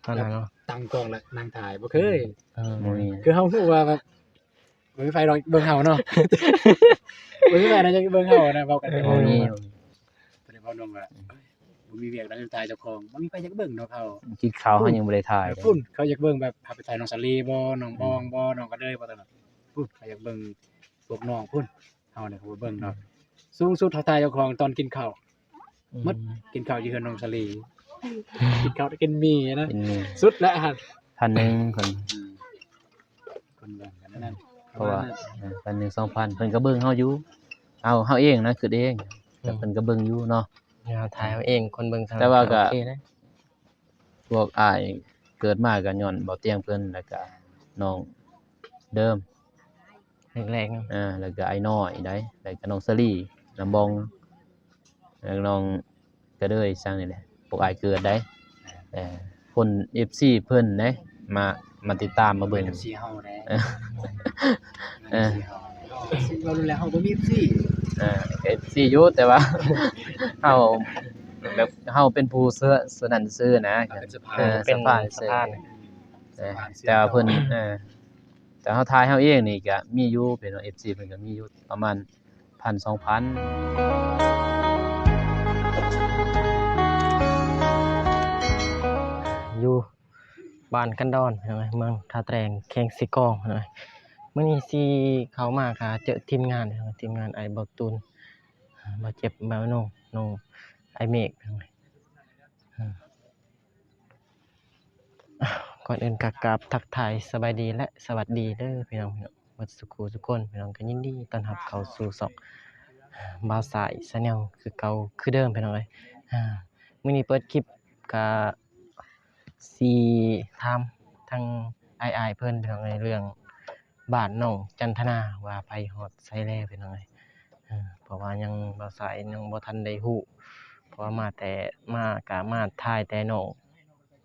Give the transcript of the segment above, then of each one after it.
ຕອນນັ້ນເນາະ ຕັ້ງກ້ອງແລ້ວນັ່ງຖ່າຍ ບໍ່ເຄີຍ ເອີ ບໍ່ມີ ຄືເຮົາຮູ້ວ່າແບບ ບໍ່ມີໃຜດອກເບິ່ງເຮົາເນາະ ບໍ່ມີໃຜໜ້າຈະເບິ່ງເຮົານະ ເວົ້າກັນ ບໍ່ມີ ບໍ່ມີ ບໍ່ໄດ້ເວົ້ານຳວ່າ ບໍ່ມີວຽກໃດ ຖ່າຍເຈົ້າຂອງ ບໍ່ມີໃຜຢາກເບິ່ງດອກເຮົາ ກິນເຂົ້າເຮົາຍັງບໍ່ໄດ້ຖ່າຍ ເອີ ພຸ້ນ ເຂົາຢາກເບິ່ງແບບ ເຮົາໄປຖ່າຍນ້ອງສາລີບໍ່ ນ້ອງບອງບໍ່ ນ້ອງກະເດີຍບໍ່ ຕອນນັ້ນ ພຸ້ນ ເຂົາຢາກເບິ່ງພວກນ້ອງພຸ້ນ ເຮົານີ້ເຂົາບໍ່ເບິ່ງດອກ ສູງສຸດເຮົາຖ່າຍເຈົ້າຂອງຕອນກິນເຂົ້າ ອືມ ໝົດ ກິນເຂົ້າຢູ່ເຮືອນນ້ອງສາລີ ກິນເຂົ້າ ກິນໝີ່ນະ ກິນໝີ່ ສຸດແລ້ວຫັ້ນ ພັນໜຶ່ງເພິ່ນ ອືມ ເພິ່ນເບິ່ງກັນນັ້ນ ເພາະວ່າ ເອີ ພັນໜຶ່ງ ສອງພັນ ເພິ່ນກໍເບິ່ງເຮົາຢູ່ ເຮົາ ເຮົາເອງນະ ຄິດເອງ ແຕ່ເພິ່ນກໍເບິ່ງຢູ່ເນາະ ເຮົາຖ່າຍເຮົາເອງ ຄົນເບິ່ງ ແຕ່ວ່າກໍ ໂອເຄເດ້ ພວກອ້າຍເກີດມາກໍຍ້ອນເບົາຕຽງເພິ່ນ ແລ້ວກໍນ້ອງເດີມ ແລກໆ ເອີ ແລ້ວກໍອ້າຍນ້ອຍໄດ໋ ແລ້ວກໍນ້ອງສາລີ ນ້ອງບອງ ແລ້ວນ້ອງກະເດີຍ ຈັ່ງນີ້ແຫຼະ ພວກອ້າຍເກີດໄດ໋ ເອີ ຄົນ ເອັຟຊີ ເພິ່ນເດ້ ມາ ມາຕິດຕາມມາເບິ່ງ ເອັຟຊີ ເຮົາເດ້ ເອີ ເອີ ເຮົາ ເຮົາ ເຮົາບໍ່ມີ ເອັຟຊີ ເອີ ເອັຟຊີ ຢູ່ ແຕ່ວ່າເຮົາ ແບບເຮົາເປັນຜູ້ເຊື່ອ ເຊື່ອນັ້ນຊື່ນະ ເປັນສະພານ ເອີ ເປັນສະພານ ສະພານ ເອີ ແຕ່ວ່າເພິ່ນ ເອີ ແຕ່ເຮົາຖ່າຍເຮົາເອງນີ້ກະມີຢູ່ ເປັນວ່າ ເອັຟຊີ ເພິ່ນກະມີຢູ່ປະມານພັນ ສອງພັນ ຢູ່ ບ້ານກັນດອນ ເມືອງທ່າແຕງ ແຂວງເຊກອງ ມື້ນີ້ຊິເຂົ້າມາກະເຈີທີມງານ ທີມງານອ້າຍເບົາຕູນ ບ່າວເຈັບ ບ່າວໂນ ນ້ອງອ້າຍເມກ ກ່ອນອື່ນກະກາບທັກທາຍສະບາຍດີ ແລະ ສະຫວັດດີເດີພີ່ນ້ອງ ເບິດສູ່ຄູ່ສູ່ຄົນ ພີ່ນ້ອງ ກໍຍິນດີຕ້ອນຮັບເຂົ້າສູ່ຊ່ອງບ່າວສາຍ Channel ຄືເກົ່າຄືເດີມ ພີ່ນ້ອງເອີຍ ມື້ນີ້ເປີດຄລິບກະ ຊິຖາມທາງອ້າຍໆເພິ່ນ ພີ່ນ້ອງເອີຍ ເລື່ອງບ້ານນ້ອງຈັນທະນາ ວ່າໄປຮອດໃສແລ້ວ ພີ່ນ້ອງເອີຍ ເພາະວ່າຍັງ ບ່າວສາຍຍັງບໍ່ທັນໄດ້ຮູ້ ເພາະວ່າມາແຕ່ ມາກະມາຖ່າຍແຕ່ນ້ອງ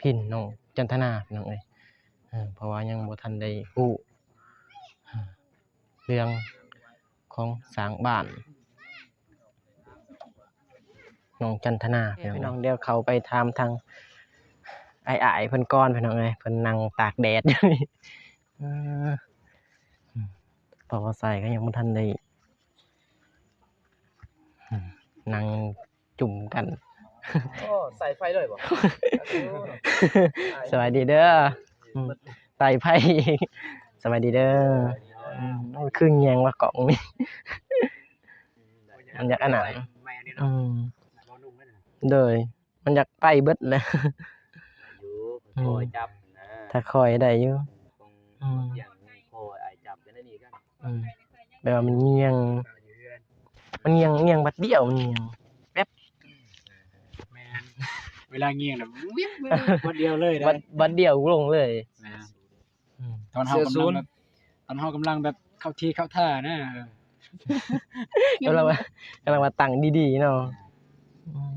ພິນ ນ້ອງຈັນທະນາ ພີ່ນ້ອງເອີຍ ເພາະວ່າຍັງບໍ່ທັນໄດ້ຮູ້ເລື່ອງ ຂອງສ້າງບ້ານນ້ອງຈັນທະນາ ພີ່ນ້ອງ ດຽວເຂົ້າໄປຖາມທາງອ້າຍໆເພິ່ນກ່ອນ ພີ່ນ້ອງເອີຍ ເພິ່ນນັ່ງຕາກແດດຢູ່ນີ້ ເອີ ເພາະວ່າສາຍກໍຍັງບໍ່ທັນໄດ້ ນັ່ງ ຈຸ່ມກັນ ໂອ້ ໃສ່ໄຟເລີຍບໍ່? ສະບາຍດີເດີ ໃສ່ໄຟ ສະບາຍດີເດີ ຄືງຽງວ່າກ້ອງນີ້ ມັນຢາກອັນນັ້ນ ໂດຍ ມັນຢາກໄປເບິດແລ້ວ ຢູ່ ຄ່ອຍຈັບນະ ຖ້າຄ່ອຍໄດ້ຢູ່ ອືມ ຄ່ອຍອ້າຍຈັບ ອືມ ແບບວ່າມັນງຽງ ມັນງຽງ ງຽງບັດດຽວ ມັນງຽງແປັບ ແມ່ນ ເວລາງຽງນະ ວິບ ບັດດຽວເລີຍ ບັດ ບັດດຽວລົງເລີຍ ແມ່ນ ອືມ ຕອນເຮົາກຳລັງແບບ ຕອນເຮົາກຳລັງແບບເຂົ້າທີ່ເຂົ້າທ່ານະ ກຳລັງວ່າ ກຳລັງວ່າຕັ້ງດີໆເນາະ ອືມ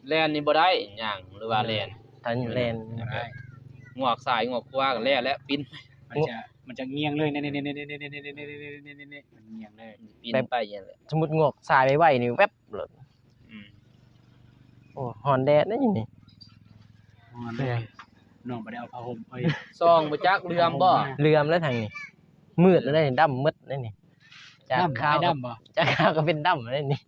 ແລ່ນນີ້ບໍ່ໄດ້ ຍ່າງ ຫຼືວ່າແລ່ນ ຖ້າແລ່ນ ງວກຊ້າຍງວກຂວາກໍແລ້ວແຫຼະ ປິ່ນ ມັນຈະ ມັນຈະງຽງເລີຍ ນີ້ໆໆ ມັນງຽງເລີຍ ປິ່ນໄປຈັ່ງນັ້ນແຫຼະ ສົມມຸດງວກຊ້າຍໄວໆນີ້ແວັບໂລດ ອືມ ໂອ້ ຮ້ອນແດດເດ້ນີ້ ຮ້ອນເດ້ ນ້ອງບໍ່ໄດ້ເອົາຜ້າຫົ່ມ ເອີຍ ສ່ອງບໍ່ຈັກ ເຫຼື່ອມບໍ່ ເຫຼື່ອມແລ້ວທາງນີ້ ມືດແລ້ວເດ້ ດຳໝົດເດ້ນີ້ ຈາກຂາວ ດຳບໍ່ ຈາກຂາວກໍເປັນດຳແລ້ວນີ້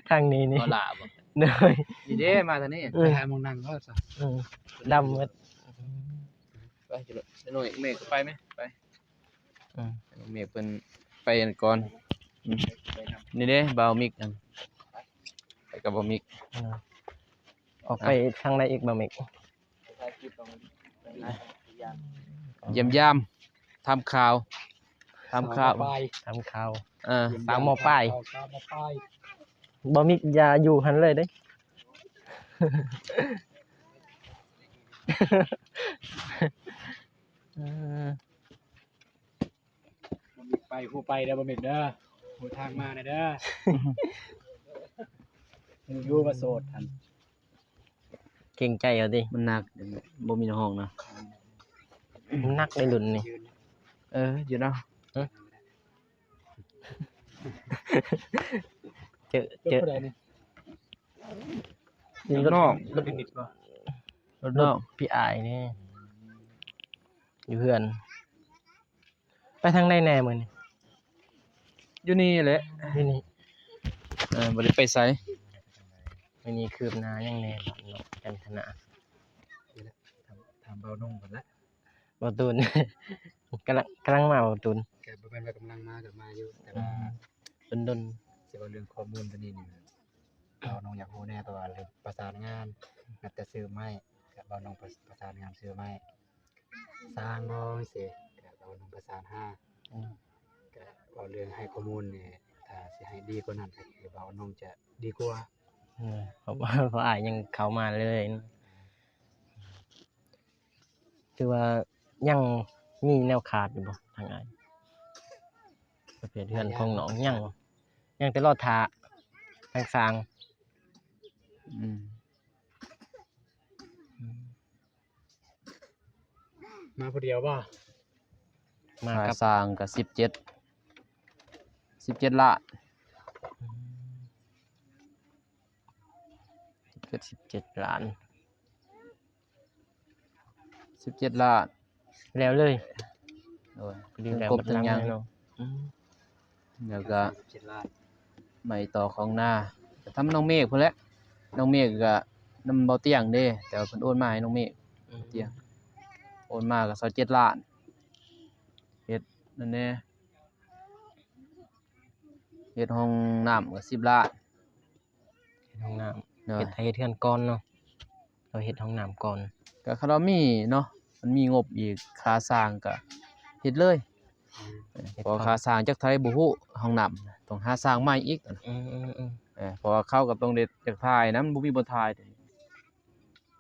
ທາງນີ້ນີ້ ບໍ່ຫຼ້າບໍ່ ໂດຍ ນີ້ເດ້ ມາທາງນີ້ ເອີ ໄປຫາໝ່ອງນັ່ງເນາະ ເອີ ດຳໝົດ ໄປ ໜ້ອຍ ແມ່ກໍໄປແມະ ໄປ ອືມ ແມ່ເພິ່ນໄປອັນກ່ອນ ອືມ ນີ້ເດ້ ບ່າວມິກ ໄປກັບບ່າວມິກ ອືມ ອອກໄປທາງໃດອີກ ບ່າວມິກ? ຢ້ຽມຢາມ ຖາມຂ່າວ ຖາມຂ່າວ ຖາມຂ່າວ ເອີ ສາວ ມ.ປາຍ ສາວ ມ.ປາຍ ບ່າວມິກຢ່າຢູ່ຫັ້ນເລີຍເດ້ ເອີ ບໍ່ມີໄປ ຮູ້ໄປເດີ ບໍ່ມີເດີ ຮູ້ທາງມາແດ່ເດີ ຮູ້ຢູ່ວ່າໂສດຫັ້ນ ເກງໃຈເອົາຕິ ມັນໜັກ ບໍ່ມີຫ້ອງນະ ມັນໜັກໃນລຸ້ນນີ້ ເອີ ຢູ່ເນາະ ເຈີ ເຈີ ເຈີ ນີ້ ລົດ ລົດ ລົດນ້ອງ ພີ່ອ້າຍນີ້ ຢູ່ເຮືອນ. ໄປທາງໃດແດ່ມື້ນີ້? ຢູ່ນີ້ແຫຼະ ຢູ່ນີ້. ເອີ ບໍ່ໄດ້ໄປໃສ. ມື້ນີ້ຄືບໜ້າຫຍັງແດ່ ບ້ານນອກຈັນທະນາ? ຖາມ ຖາມບ່າວນົງກ່ອນລະ. ບ່າວຕູນ ກຳລັງ ກຳລັງມາ ບ່າວຕູນ. ກໍບໍ່ແມ່ນວ່າກຳລັງມາ ກໍມາຢູ່ ແຕ່ວ່າ ອືມ ດົນໆ ຊິເວົ້າເລື່ອງຂໍ້ມູນຕົວນີ້ນີ້ ບ່າວນົງຢາກຮູ້ແດ່ ເພາະວ່າເລື່ອງປະສານງານ ນັບແຕ່ຊື້ໄມ້ ກໍບ່າວນົງປະ ປະສານງານຊື້ໄມ້ ສ້າງບໍ່ຈັ່ງຊີ້ ກໍບ່າວນົງປະສານຫາ. ອືມ ກໍເວົ້າເລື່ອງໃຫ້ຂໍ້ມູນນີ້ ຖ້າຊິໃຫ້ດີກວ່ານັ້ນ ກໍຄືບ່າວນົງຈະດີກວ່າ. ເອີ ເພາະ ເພາະອ້າຍຍັງເຂົ້າມາເລີຍ. ຖືວ່າຍັງມີແນວຂາດຢູ່ບໍ່ທາງອ້າຍ? ປະເພດເຮືອນຂອງນ້ອງຍັງບໍ່? ຍັງແຕ່ລໍຖ້າທາງສ້າງ. ອືມ ອືມ ມາຜູ້ດຽວບໍ່? ມາກັບ ຄ່າສ້າງກໍສິບເຈັດ ສິບເຈັດລ້ານ. ອືມ ສິບເຈັດ ສິບເຈັດລ້ານ ສິບເຈັດລ້ານ ແລ້ວເລີຍ. ໂດຍ ເຖິງກົບເຖິງຫຍັງເນາະ. ອືມ ແລ້ວກໍໄມ້ຕໍ່ຂອງນາ ກໍທຳນ້ອງເມກພຸ້ນແຫຼະ. ນ້ອງເມກກໍນຳເບົາຕຽງເດ້ ແຕ່ວ່າເພິ່ນໂອນມາໃຫ້ນ້ອງເມກ. ອືມ ຕຽງ ໂອນມາກໍຊາວເຈັດລ້ານ ເຮັດນັ້ນແດ່ ເຮັດຫ້ອງນ້ຳກໍສິບລ້ານ. ເຮັດຫ້ອງນ້ຳ ໂດຍ ເຮັດ ເຮັດເຮືອນກ່ອນເນາະ ເຮົາເຮັດຫ້ອງນ້ຳກ່ອນ. ກໍຄັນວ່າມີເນາະ ມັນມີງົບອີກ ຄ່າສ້າງກໍເຮັດເລີຍ. ອືມ ເພາະວ່າຄ່າສ້າງຈັກເທົ່າໃດບໍ່ຮູ້ ຫ້ອງນ້ຳຕ້ອງຫາສ້າງໃໝ່ອີກ. ອືມໆໆ ເອີ ເພາະວ່າເຂົາກໍຕ້ອງໄດ້ຢາກຖ່າຍນຳ ບໍ່ມີບ່ອນຖ່າຍ.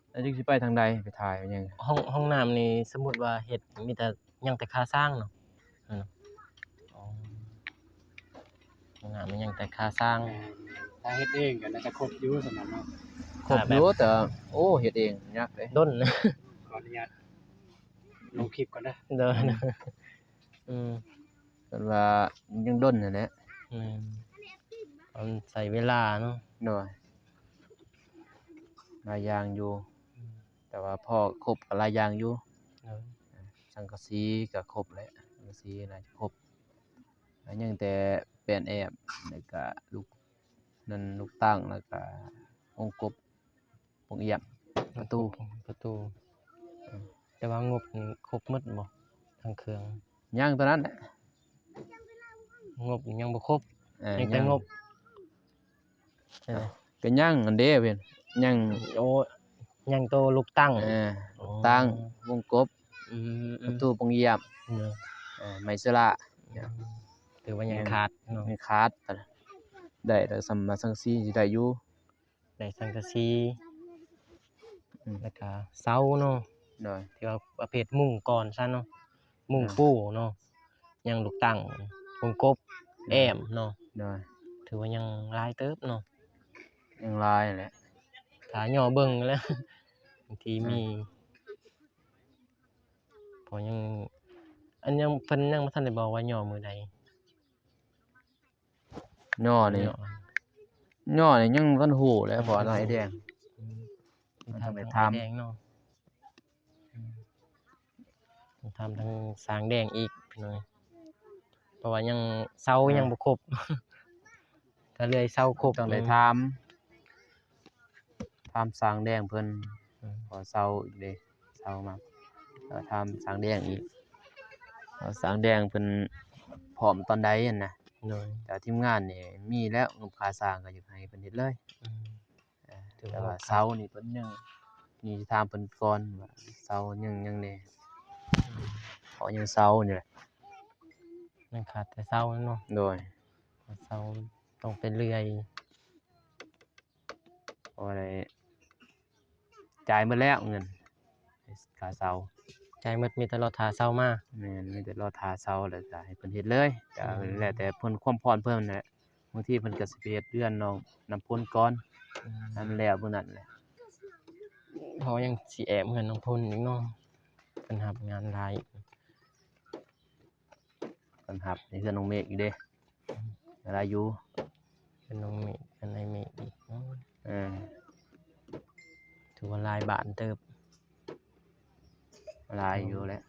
ແລ້ວຈັ່ງຊິໄປທາງໃດ ໄປຖ່າຍຫຍັງ? ຫ້ອງ ຫ້ອງນ້ຳນີ້ ສົມມຸດວ່າເຮັດ ມີແຕ່ ຍັງແຕ່ຄ່າສ້າງເນາະ. ເອີ ຫ້ອງນ້ຳນີ້ຍັງແຕ່ຄ່າສ້າງ. ຖ້າເຮັດເອງກໍໜ້າຈະຄົບຢູ່ ສ່ຳນັ້ນເນາະ. ຄົບຢູ່ ແຕ່ ໂອ້ ເຮັດເອງຍາກເດ້ ດົນ. ຂໍອະນຸຍາດລົງຄລິບກ່ອນເດີ. ໂດຍ ອືມ ອືມ ເພິ່ນວ່າຍັງດົນຫັ້ນແຫຼະ. ແມ່ນ ມັນໃຊ້ເວລາເນາະ. ໂດຍ ຫຼາຍຢ່າງຢູ່. ອືມ ແຕ່ວ່າພໍຄົບກໍຫຼາຍຢ່າງຢູ່. ໂດຍ ສັງກະສີກໍຄົບແຫຼະ ສັງກະສີໜ້າຈະຄົບ. ຍັງແຕ່ແປ້ນແອບ ແລ້ວກໍລູກນັ້ນ ລູກຕັ້ງ ແລ້ວກໍວົງກົບ ປ່ອງຢ້ຽມ ປະຕູ ປະຕູ. ອືມ ແຕ່ວ່າງົບນີ້ຄົບໝົດບໍ່ ທັງເຄື່ອງ? ຍັງຕົວນັ້ນແຫຼະ ງົບຍັງບໍ່ຄົບ. ເອີ ຍັງແຕ່ງົບ ຍັງ ເອີ ກໍຍັງອັນເດ້ເພິ່ນ ຍັງ ໂອ້ ຍັງໂຕລູກຕັ້ງ. ເອີ ໂອ້ ລູກຕັ້ງ ວົງກົບ. ອືມ ປະຕູ ປ່ອງຢ້ຽມ. ເອີ ໄມ້ເຊື້ອລາ. ອືມ ຖືວ່າຍັງຂາດເນາະ ຍັງຂາດ. ໄດ້ແຕ່ສຳມາສັງກະສີຊິໄດ້ຢູ່ ໄດ້ສັງກະສີ. ອືມ ແລ້ວກະເສົາເນາະ. ໂດຍ ທີ່ວ່າປະເພດມຸງກ່ອນຊະເນາະ ມຸງ ໂດຍ ປູເນາະ. ຍັງລູກຕັ້ງ ວົງກົບ ໂດຍ ແອ້ມເນາະ. ໂດຍ ຖືວ່າຍັງຫຼາຍເຕີບເນາະ ຍັງຫຼາຍແຫຼະ ຖ້າຍໍເບິ່ງແລ້ວ ບາງທີມີ ອືມ ເພາະຍັງ ອັນຍັງ ເພິ່ນຍັງບໍ່ທັນໄດ້ບອກວ່າຍໍມື້ໃດ. ຍໍນີ້ ຍໍນີ້ຍັງບໍ່ທັນຮູ້ແຫຼະ ເພາະວ່າທາງອ້າຍແດງ ອືມ ມັນຕ້ອງໄປຖາມ ອ້າຍແດງເນາະ. ອືມ ຕ້ອງຖາມທາງຊ່າງແດງອີກພີ່ນ້ອງ ເພາະວ່າຍັງເສົາ ອ່າ ຍັງບໍ່ຄົບ ຖ້າເລື່ອຍເສົາຄົບ ຕ້ອງໄດ້ຖາມ ຖາມຊ່າງແດງເພິ່ນ. ອືມ ເພາະເສົາອີກເດ້ ເສົາມາ ແລ້ວຖາມຊ່າງແດງອີກ ວ່າຊ່າງແດງເພິ່ນພ້ອມຕອນໃດຫັ້ນນະ. ໂດຍ ແຕ່ທີມງານນີ້ມີແລ້ວ ງົບຄ່າສ້າງກໍຢາກໃຫ້ເພິ່ນເຮັດເລີຍ. ອືມ ເອີ ຖືວ່າ ແຕ່ວ່າເສົານີ້ເພິ່ນຍັງ ນີ້ຖາມເພິ່ນກ່ອນວ່າເສົາຍັງ ຍັງແດ່ ເພາະຍັງເສົານີ້ແຫຼະ ຍັງຂາດແຕ່ເສົາເນາະ. ໂດຍ ເສົາຕ້ອງໄປເລື່ອຍ ເພາະວ່າໄດ້ຈ່າຍໝົດແລ້ວເງິນຄ່າເຊົ່າ ຈ່າຍໝົດ ມີແຕ່ລໍຖ້າເຊົ່າມາ. ແມ່ນ ມີແຕ່ລໍຖ້າເຊົ່າ ແລ້ວກໍໃຫ້ເພິ່ນເຮັດເລີຍ ກໍ ອືມ ແລ້ວແຕ່ເພິ່ນ ຄວາມພ້ອມເພິ່ນແຫຼະ. ບາງທີເພິ່ນກໍຊິໄປເຮັດເຮືອນນ້ອງນ້ຳພົນກ່ອນ ອືມ ໃຫ້ມັນແລ້ວມື້ນັ້ນແຫຼະ ເພາະຍັງຊິແອ້ມເຮືອນນ້ອງພົນອີກເນາະ ເພິ່ນຮັບງານຫຼາຍ ເພິ່ນຮັບໃນເຮືອນນ້ອງເມກອີກເດ້ ອືມ ຫຼາຍຢູ່ ເຮືອນນ້ອງເມກ ເຮືອນອ້າຍເມກອີກ. ເອີ ຖືວ່າຫຼາຍບ້ານເຕີບ. ຫຼາຍຢູ່ແຫຼະ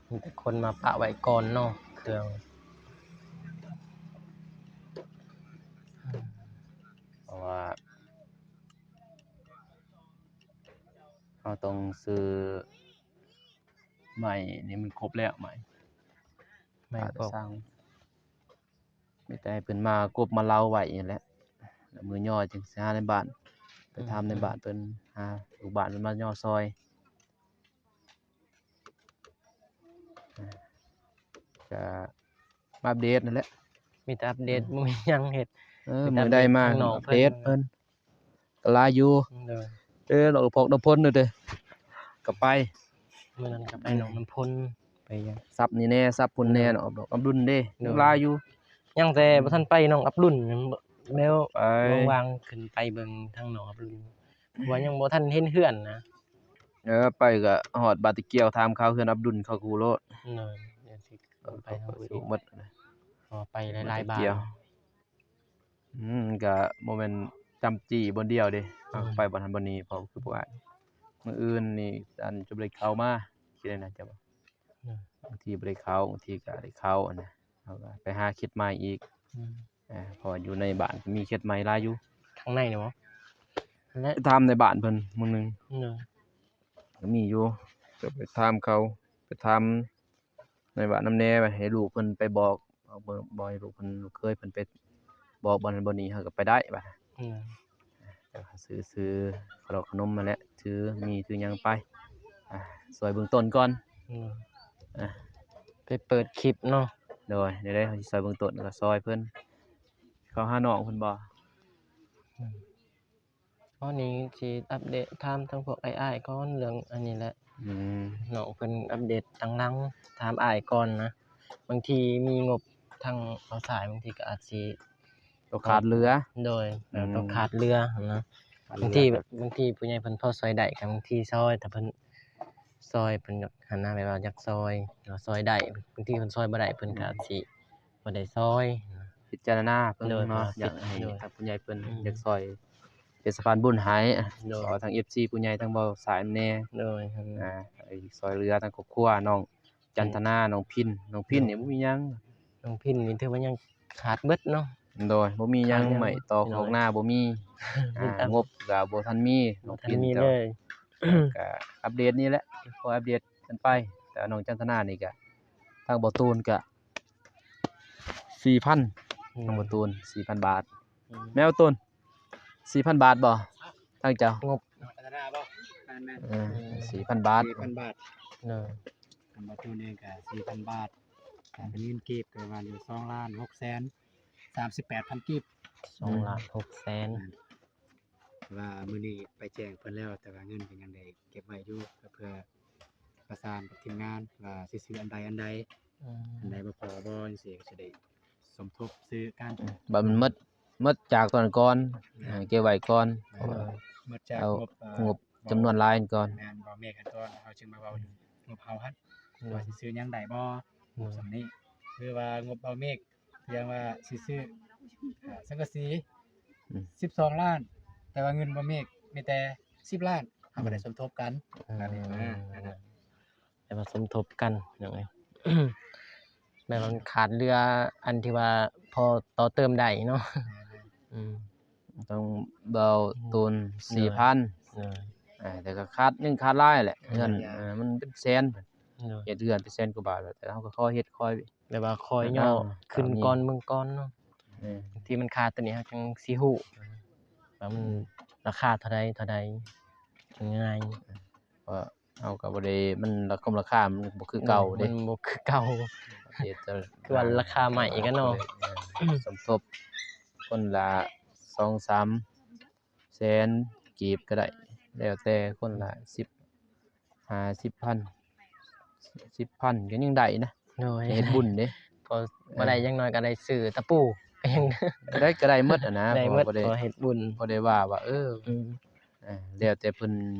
ມີແຕ່ຄົນມາປະໄວ້ກ່ອນເນາະ ເຄື່ອງ ເພາະວ່າເຮົາຕ້ອງຊື້ໄມ້ນີ້ ມັນຄົບແລ້ວ ໄມ້ ໄມ້ ປະ ກໍ ກະສັງ ມີແຕ່ໃຫ້ເພິ່ນມາກົບມາເລົາໄວ້ນີ້ແຫຼະ ແລ້ວມື້ຍໍຈຶ່ງຊິຫາໃນບ້ານ ໄປຖາມໃນ ອືມ ບ້ານເພິ່ນ ຫາລູກບ້ານເພິ່ນມາຍໍຊ່ອຍ ກະມາອັບເດດນັ້ນແຫຼະ ມີແຕ່ອັບເດດ ອືມ ບໍ່ມີຫຍັງເຮັດ ເອີ ມີແຕ່ ມື້ໃດມາ ອັບເດດເພິ່ນ ອັບເດດເພິ່ນ ກໍຫຼາຍຢູ່ ໂດຍ ເອີ ນ້ອງພອກນ້ຳພົນເດີ ກໍໄປ ມື້ນັ້ນກໍໄປ ອືມ ໜອງນ້ຳພົນ ໄປຫຍັງ ສັບນີ້ແດ່ ສັບພຸ້ນແດ່ ໂດຍ ນ້ອງອັບດຸນເດ້ ໂດຍ ຍັງຫຼາຍຢູ່ ຍັງແຕ່ ອືມ ບໍ່ທັນໄປໜອງອັບດຸນ ແລ້ວ ໄປ ວ່າງໆ ຂຶ້ນໄປເບິ່ງທາງໜອງອັບດຸນ ເພາະວ່າຍັງບໍ່ທັນເຫັນເຮືອນນະ ເອີ ໄປກໍຮອດບາດຕະກ່ຽວ ຖາມຂ່າວເຮືອນອັບດຸນ ເຂົາຮູ້ໂລດ ໂດຍ ດຽວຊິໄປທາງພຸ້ນອີກ ໝົດ ເພາະວ່າໄປຫຼາຍໆ ບາດຕະກ່ຽວ ອືມ ມັນກະບໍ່ແມ່ນຈຳຈີ່ບ່ອນດຽວເດ້ ອືມ ເຮົາໄປບ່ອນຫັ້ນບ່ອນນີ້ ເພາະຄືພວກອ້າຍ ມື້ອື່ນນີ້ ອັນ ຈະບໍ່ໄດ້ເຂົ້າມາ ຄິດໄດ້ນະ ເຈົ້າ ອືມ ບາງທີບໍ່ໄດ້ເຂົ້າ ບາງທີກະໄດ້ເຂົ້າຫັ້ນນະ ເຮົາກະໄປຫາເຂດໃໝ່ອີກ ອືມ ເພາະວ່າຢູ່ໃນບ້ານກໍມີເຂດໃໝ່ຫຼາຍຢູ່ ທາງໃນນີ້ບໍ ແລະ ໄປຖາມໃນບ້ານເພິ່ນມື້ໜຶ່ງ ໂດຍ ກໍມີຢູ່ ກໍໄປຖາມເຂົາ ໄປຖາມ ໃນບ້ານນຳແດ່ ໃຫ້ລູກເພິ່ນໄປບອກ ບອກ ບອກໃຫ້ລູກເພິ່ນ ລູກເຂີຍເພິ່ນໄປບອກບ່ອນນັ້ນບ່ອນນີ້ ເຮົາກໍໄປໄດ້ບາດ ອືມ ແຕ່ວ່າຊື້ ຊື້ຂະໜົມ ຂະໜົມຫັ້ນແຫຼະ ຖື ມີຖືຫຍັງໄປ ອາ ຊ່ວຍເບື້ອງຕົ້ນກ່ອນ ອືມ ອາ ໄປເປີດຄລິບເນາະ ໂດຍ ແນວໃດເຮົາຊິຊ່ວຍເບື້ອງຕົ້ນ ກໍຊ່ອຍເພິ່ນ ເຂົ້າຫານ້ອງເພິ່ນບໍ ອືມ ອໍ ນີ້ຊິອັບເດດຖາມທາງພວກອ້າຍໆກ່ອນ ເລື່ອງອັນນີ້ແຫຼະ ອືມ ນ້ອງເພິ່ນອັບເດດທາງຫຼັງ ຖາມອ້າຍກ່ອນນະ ບາງທີມີງົບທາງເອົາສາຍ ບາງທີກໍອາດຊິ ຕົວຂາດເຫຼືອ ໂດຍ ອືມ ຕົວຂາດເຫຼືອຫັ້ນນະ ຂາດເຫຼືອ ບາງທີ ບາງທີຜູ້ໃຫຍ່ເພິ່ນພໍຊ່ອຍໄດ້ກໍບາງທີຊ່ອຍ ຖ້າເພິ່ນຊ່ອຍ ເພິ່ນຢາກຫັ້ນນະ ແບບວ່າຢາກຊ່ອຍ ເຮົາຊ່ອຍໄດ້ ບາງທີເພິ່ນຊ່ອຍບໍ່ໄດ້ ເພິ່ນກໍອາດຊິ ອືມ ບໍ່ໄດ້ຊ່ອຍ ພິຈາລະນາເບິ່ງເນາະ ໂດຍ ຢາກໃຫ້ ໂດຍ ທາງຜູ້ໃຫຍ່ເພິ່ນ ອືມ ຢາກຊ່ອຍເປັນສະພານບຸນໃຫ້ ໂດຍ ຂໍທາງເອັຟຊີຜູ້ໃຫຍ່ທາງເບົາສາຍແດ່ ໂດຍ ອ່າ ໃຫ້ຊ່ອຍເຫຼືອທາງຄອບຄົວນ້ອງຈັນທະນາ ໂດຍ ນ້ອງພິນ ນ້ອງພິນນີ້ ໂດຍ ບໍ່ມີຫຍັງ ນ້ອງພິນນີ້ຖືວ່າຍັງຂາດເບິດເນາະ ໂດຍ ບໍ່ມີຫຍັງ ຂາດຫຍັງ ໄມ້ຕອກ ໂດຍ ຄອກນາບໍ່ມີ ອ່າ ງົບກໍບໍ່ທັນມີ ບໍ່ທັນມີເລີຍ ນ້ອງພິນ ກໍອັບເດດນີ້ແຫຼະ ຂໍອັບເດດກັນໄປ ແຕ່ນ້ອງຈັນທະນານີ້ກໍ ທາງບໍ່ຕູນກໍ ສີ່ພັນ ອືມ ນ້ອງບໍ່ຕູນ ສີ່ພັນບາດ ອືມ ແມ່ບໍ່ຕູນ ສີ່ພັນບາດບໍ່ ທາງເຈົ້າ ງົບ ເອີ ສີ່ພັນບາດ ສີ່ພັນບາດ ໂດຍ ທາງບໍ່ຕູນເອງກໍສີ່ພັນບາດ ຖ້າເປັນເງິນກີບກໍປະມານຢູ່ສອງລ້ານຫົກແສນສາມສິບແປດພັນກີບ ສອງລ້ານຫົກແສນ ແມ່ນ ແຕ່ວ່າມື້ນີ້ໄປແຈ້ງເພິ່ນແລ້ວ ແຕ່ວ່າເງິນກໍຍັງໄດ້ເກັບໄວ້ຢູ່ ກໍເພື່ອປະສານກັບທີມງານວ່າຊິຊື້ອັນໃດອັນໃດ ອືມ ອັນໃດບໍ່ພໍບໍ່ຈັ່ງຊີ້ ກໍຊິໄດ້ສົມທົບຊື້ກັນ ອືມ ບັດມັນໝົດ ໝົດຈາກຕອນກ່ອນ ແມ່ນ ເກັບໄວ້ກ່ອນ ເອີ ເພາະວ່າ ໝົດຈາກ ເອົາ ງົບ ງົບຈຳນວນຫຼາຍກ່ອນ ແມ່ນ ເບົາເມກກັນກ່ອນ ເຮົາຈຶ່ງມາເວົ້າເລື່ອງງົບເຮົາຫັ້ນ ອືມ ວ່າຊິຊື້ຫຍັງໄດ້ບໍ່ ອືມ ງບສ່ຳນີ້ ຫຼືວ່າງົບເບົາເມກ ພຽງວ່າຊິຊື້ ອ່າ ສັງກະສີ ອືມ ສິບສອງລ້ານ ແຕ່ວ່າເງິນເບົາເມກມີແຕ່ສິບລ້ານ ເຮົາກໍໄດ້ ອືມ ສົມທົບກັນ ອືມ ແບບນີ້ນະ ແບບວ່າສົມທົບກັນ ພີ່ນ້ອງເອີຍ ແມ່ນວ່າມັນຂາດເຫຼືອອັນທີ່ວ່າພໍຕໍ່ເຕີມໄດ້ເນາະ ອືມ ຕ້ອງເບົາ ອືມ ໂຕນ ໂດຍ ສີ່ພັນ ໂດຍ ອ່າ ແຕ່ກໍຂາດ ຍັງຂາດຫຼາຍແຫຼະ ອືມ ເຮືອນ ເອີ ມັນເປັນແສນ ໂດຍ ເຮັດເຮືອນເປັນແສນກວ່າບາດ ແຕ່ເຮົາກໍຂໍເຮັດ ຂໍ ແບບວ່າຄ່ອຍຍໍຂຶ້ນກ່ອນເບິ່ງກ່ອນເນາະ ເອີ ບາງທີມັນຂາດໂຕນີ້ເຮົາຈັ່ງຊິຮູ້ວ່າມັນ ອືມ ລາຄາເທົ່າໃດ ເທົ່າໃດ ງ່າຍ ເພາະເຮົາກໍບໍ່ໄດ້ ມັນລາຄາ ລາຄາມັນບໍ່ຄືເກົ່າເດ້ ມັນບໍ່ຄືເກົ່າ ເຮັດ ຄືວ່າລາຄາໃໝ່ອີກເນາະ ເອີ ສົມທົບຄົນລະສອງສາມ ແສນກີບກໍໄດ້ ແລ້ວແຕ່ຄົນລະ ອືມ ສິບ ຫ້າສິບພັນ ສິບພັນກໍຍັງໄດ້ນະ ໂດຍ ເຮັດບຸນເດ້ ພໍ ເອີ ບໍ່ໄດ້ ຢ່າງໜ້ອຍກໍໄດ້ຊື້ຕະປູ ກໍຍັງ ໄດ້ ກໍໄດ້ໝົດຫັ້ນນະ ໄດ້ໝົດ ເພາະວ່າບໍ່ໄດ້ ພໍເຮັດບຸນ ບໍ່ໄດ້ວ່າ ວ່າ ເອີ ອືມ ເອີ ແລ້ວແຕ່ເພິ່ນ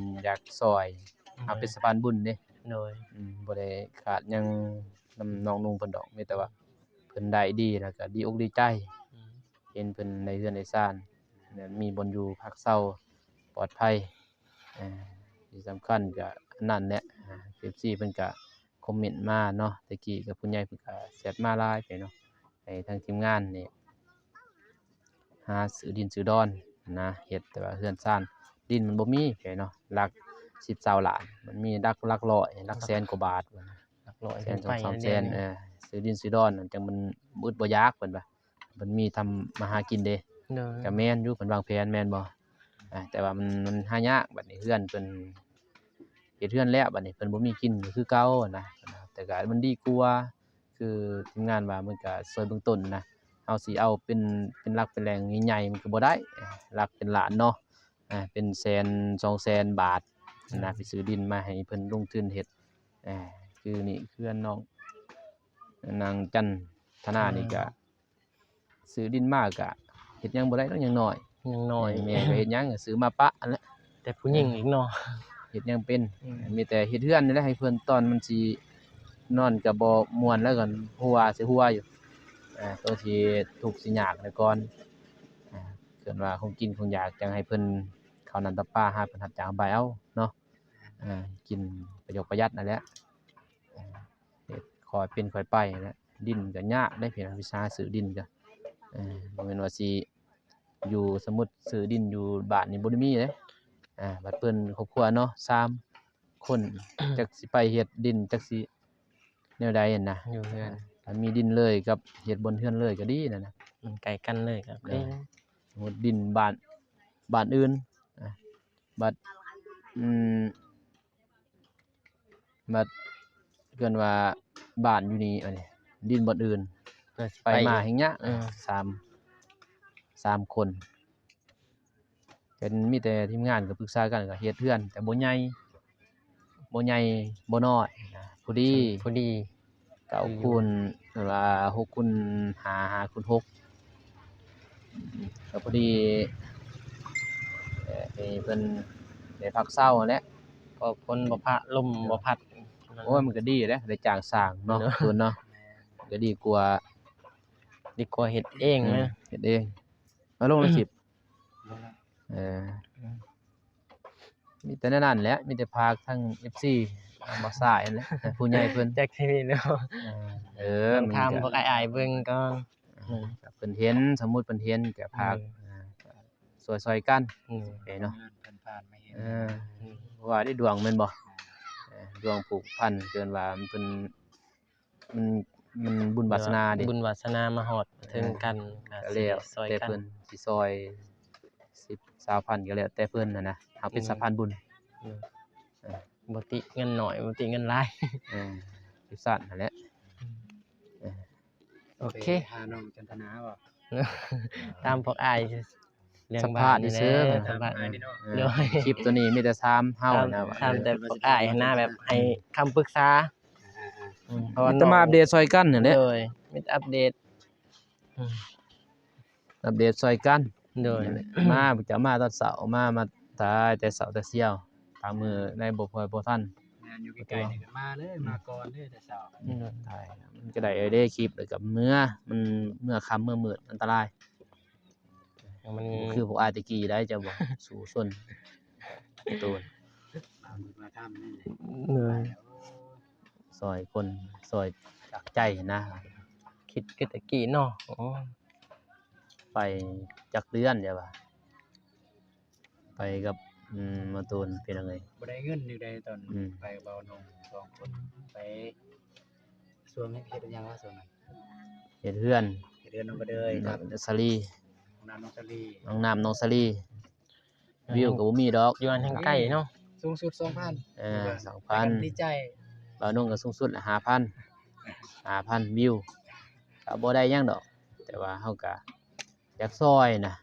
ຢາກຊ່ອຍ ໂດຍ ເຮົາເປັນສະພານບຸນເດ້ ໂດຍ ອືມ ບໍ່ໄດ້ຂາດຫຍັງນຳນ້ອງນຸ່ງເພິ່ນດອກ ມີແຕ່ວ່າເພິ່ນໄດ້ດີ ແລ້ວກໍດີອົກດີໃຈ ອືມ ເຫັນເພິ່ນໄດ້ເຮືອນໄດ້ຊານ ແລ້ວມີບ່ອນຢູ່ພັກເຊົາ ປອດໄພ ເອີ ທີ່ສຳຄັນກະອັນນັ້ນແຫຼະ ອາ ເອັຟຊີເພິ່ນກະຄອມເມັນມາເນາະ ແຕ່ກີ້ກະຜູ້ໃຫຍ່ເພິ່ນກະແຊັດມາຫຼາຍເນາະ ໃຫ້ທາງທີມງານນີ້ຫາຊື້ດິນຊື້ດອນນະ ເຮັດ ແຕ່ວ່າເຮືອນຊານ ດິນມັນບໍ່ມີເນາະ ຫຼັກສິບຊາວລ້ານ ມັນມີຫຼັກ ຫຼັກຮ້ອຍ ຫຼັກແສນກວ່າບາດ ຫຼັກຮ້ອຍ ແສນສອງສາມແສນ ເອີ ຊື້ດິນຊື້ດອນ ຈັ່ງມັນບໍ່ອຶດບໍ່ຢາກ ເພິ່ນວ່າ ເພິ່ນມີທຳມາຫາກິນເດ້ ໂດຍ ກະແມ່ນຢູ່ ເພິ່ນວາງແຜນແມ່ນບໍ່? ອາ ແຕ່ວ່າມັນ ມັນຫາຍາກ ບັດນີ້ເຮືອນເພິ່ນ ເຮັດເຮືອນແລ້ວ ບັດນີ້ເພິ່ນບໍ່ມີກິນກະຄືເກົ່ານະ ແຕ່ກະມັນດີກວ່າ ຄືທີມງານວ່າ ມັນກະຊ່ວຍເບື້ອງຕົ້ນນະ ເຮົາຊິເອົາເປັນ ເປັນຫຼັກເປັນແຫຼ່ງໃຫຍ່ໆ ມັນກະບໍ່ໄດ້ ຫຼັກເປັນລ້ານເນາະ ອາ ເປັນແສນສອງແສນບາດນະ ໄປຊື້ດິນມາໃຫ້ເພິ່ນລົງທຶນເຮັດ ອາ ຄືນີ້ເຮືອນນ້ອງນາງຈັນທະນານີ້ກະ ຊື້ດິນມາກະເຮັດຫຍັງບໍ່ໄດ້ດອກ ຍັງນ້ອຍ ຍັງນ້ອຍ ແມ່ກະເຮັດຫຍັງ ຊື້ມາປະຫັ້ນແຫຼະ ແຕ່ຜູ້ຍິງອີກເນາະ ເຮັດຫຍັງເປັນ ອືມ ມີແຕ່ເຮັດເຮືອນນີ້ແຫຼະໃຫ້ເພິ່ນ ຕອນມັນຊິນອນກະບໍ່ມ່ວນ ແລ້ວກະຫົວໃສ່ຫົວຢູ່ ເອີ ໂຕທີ່ທຸກຊິຍາກແລ້ວກ່ອນ ເອີ ເອີ້ນວ່າຂອງກິນຂອງຢາກ ຈັ່ງໃຫ້ເພິ່ນເຂົ້ານ້ຳຕຳປາ ຫາເພິ່ນຮັບຈ້າງໄປເອົາເນາະ ເອີ ກິນປະຍົກປະຢັດນັ້ນແຫຼະ ເຮັດຄ່ອຍເປັນຄ່ອຍໄປແຫຼະ ດິນກະຍາກເດ້ພີ່ນ້ອງ ວິຊາຊື້ດິນກະ ເອີ ບໍ່ແມ່ນວ່າຊິຢູ່ ສົມມຸດຊື້ດິນຢູ່ບ້ານນີ້ບໍ່ໄດ້ມີເດ້ ອາ ບັດເພິ່ນຄອບຄົວເນາະ ສາມຄົນ ຈັກຊິໄປເຮັດດິນ ຈັກຊິແນວໃດຫັ້ນນະ ຢູ່ເຮືອນ ຖ້າມີດິນເລີຍກັບເຮັດບ່ອນເຮືອນເລີຍກະດີນັ້ນນະ ມັນໃກ້ກັນເລີຍກະ ເອີ ສົມມຸດດິນບ້ານ ບ້ານອື່ນ ອາ ບັດ ອືມ ບັດເອີ້ນວ່າບ້ານຢູ່ນີ້ ອັນນີ້ດິນບ່ອນອື່ນ ເພື່ອຊິໄປ ໄປມາແຮ່ງຍາກ ເອີ ສາມ ສາມຄົນ ເປັນ ມີແຕ່ທີມງານກະປຶກສາກັນ ກະເຮັດເຮືອນ ແຕ່ບໍ່ໃຫຍ່ ບໍ່ໃຫຍ່ບໍ່ນ້ອຍນະ ພໍດີ ພໍດີ ເກົ້າຄູນ ຫຼືວ່າຫົກຄູນຫ້າ ຫ້າຄູນຫົກ ກະພໍດີ ເອີ ໃຫ້ເພິ່ນໄດ້ພັກເຊົາຫັ້ນແຫຼະ ເພາະຝົນບໍ່ພະ ລົມບໍ່ພັດ ໂອ້ຍ ມັນກະດີເດ້ ໄດ້ຈ້າງຊ່າງເນາະ ເນາະ ເນາະ ກະດີກວ່າ ດີກວ່າເຮັດເອງນະ ເຮັດເອງ ເອົາລົງແລ້ວຄລິບ ເອີ ອືມ ມີແຕ່ແນວນັ້ນແຫຼະ ມີແຕ່ຝາກທາງເອັຟຊີ ທາງບ່າວຊາຍຫັ້ນແຫຼະ ຜູ້ໃຫຍ່ເພິ່ນ ຈັກຊິມີແລ້ວ ເອີ ເອີ ຕ້ອງຖາມພວກອ້າຍໆເບິ່ງກ່ອນ ເອີ ເພິ່ນເຫັນ ສົມມຸດເພິ່ນເຫັນກະຝາກ ເອີ ຊ່ອຍໆກັນ ເອີ ເນາະ ເພິ່ນຜ່ານມາເຫັນ ເອີ ອືມ ເພາະວ່າໄດ້ດວງແມ່ນບໍ່ ເອີ ດວງຜູກພັນ ເອີ້ນວ່າມັນເປັນ ມັນ ມັນບຸນວາສະໜາເດ້ ບຸນວາສະໜາມາຮອດເຖິງກັນ ເອີ ກະຊິຊ່ອຍກັນ ກະແລ້ວແຕ່ເພິ່ນຊິຊ່ອຍ ສິບ ຊາວພັນ ກະແລ້ວແຕ່ເພິ່ນຫັ້ນນະ ເຮົາເປັນ ອືມ ສະພານບຸນ ອືມ ເອີ ບໍ່ຕິເງິນໜ້ອຍ ບໍ່ຕິເງິນຫຼາຍ ເອີ ຢູ່ຊັ້ນຫັ້ນແຫຼະ ອືມ ເອີ ໂອເຄ ໄປຫານ້ອງຈັນທະນາບໍ່? ຕາມພວກອ້າຍ ສຳພາດຊື່ໆ ສຳພາດ ເອີ ໂດຍ ຄລິບໂຕນີ້ມີແຕ່ຖາມເຮົາຫັ້ນນະ ຖາມແຕ່ພວກອ້າຍຫັ້ນນະ ແບບໃຫ້ຄຳປຶກສາ ອືມ ເພາະວ່າມີແຕ່ມາອັບເດດຊ່ອຍກັນຫັ້ນແຫຼະ ໂດຍ ມີແຕ່ອັບເດດ ອືມ ອັບເດດຊ່ອຍກັນ ໂດຍ ມາ ເຈົ້າມາຕອນເຊົ້າ ມາ ມາຕາຍແຕ່ເຊົ້າແຕ່ສ່ຽວ ບາງມື້ໄດ້ບໍ່ ບໍ່ທັນ ແມ່ນ ຢູ່ໃກ້ໆນີ້ກະມາເລີຍ ອືມ ມາກ່ອນເລີຍແຕ່ເຊົ້າ ອືມ ໄດ້ ມັນກະໄດ້ເລີຍເດ້ຄລິບ ແລ້ວກະເມືອ ມັນເມືອຄ່ຳເມືອມືດ ອັນຕະລາຍ ມັນບໍ່ຄືພວກອ້າຍແຕ່ກີ້ໄດ໋ ເຈົ້າບໍ່ສູ້ຊົນໂຕນ ເອີ ຊ່ອຍຄົນ ຊ່ອຍຈາກໃຈນະ ຄິດຄືແຕ່ກີ້ເນາະ ໂອ້ ໄປຈັກເດືອນ ຢ່າວ່າ ໄປກັບ ອືມ ໝໍຕູນ ພີ່ນ້ອງເອີຍ ບໍ່ໄດ້ເງິນຢູ່ໃດ໋ ຕອນ ອືມ ໄປກັບບ່າວນົງສອງຄົນ ໄປຊ່ວງເຮັດຫຍັງວະຊ່ວງນັ້ນ ເຮັດເຮືອນ ເຮັດເຮືອນນ້ອງກະເດີຍ ນ້ອງສາລີ ຫ້ອງນ້ຳນ້ອງສາລີ ຫ້ອງນ້ຳນ້ອງສາລີ ວິວກະບໍ່ມີດອກ ຢູ່ອັນແຫ່ງໃກ້ເນາະ ສູງສຸດສອງພັນ ເອີ ສອງພັນ ໄປກັນດີໃຈ ບ່າວນົງກະສູງສຸດລະຫ້າພັນ ຫ້າພັນວິວ ກະບໍ່ໄດ້ຫຍັງດອກ ແຕ່ວ່າເຮົາກະ ຢາກຊ່ອຍນະ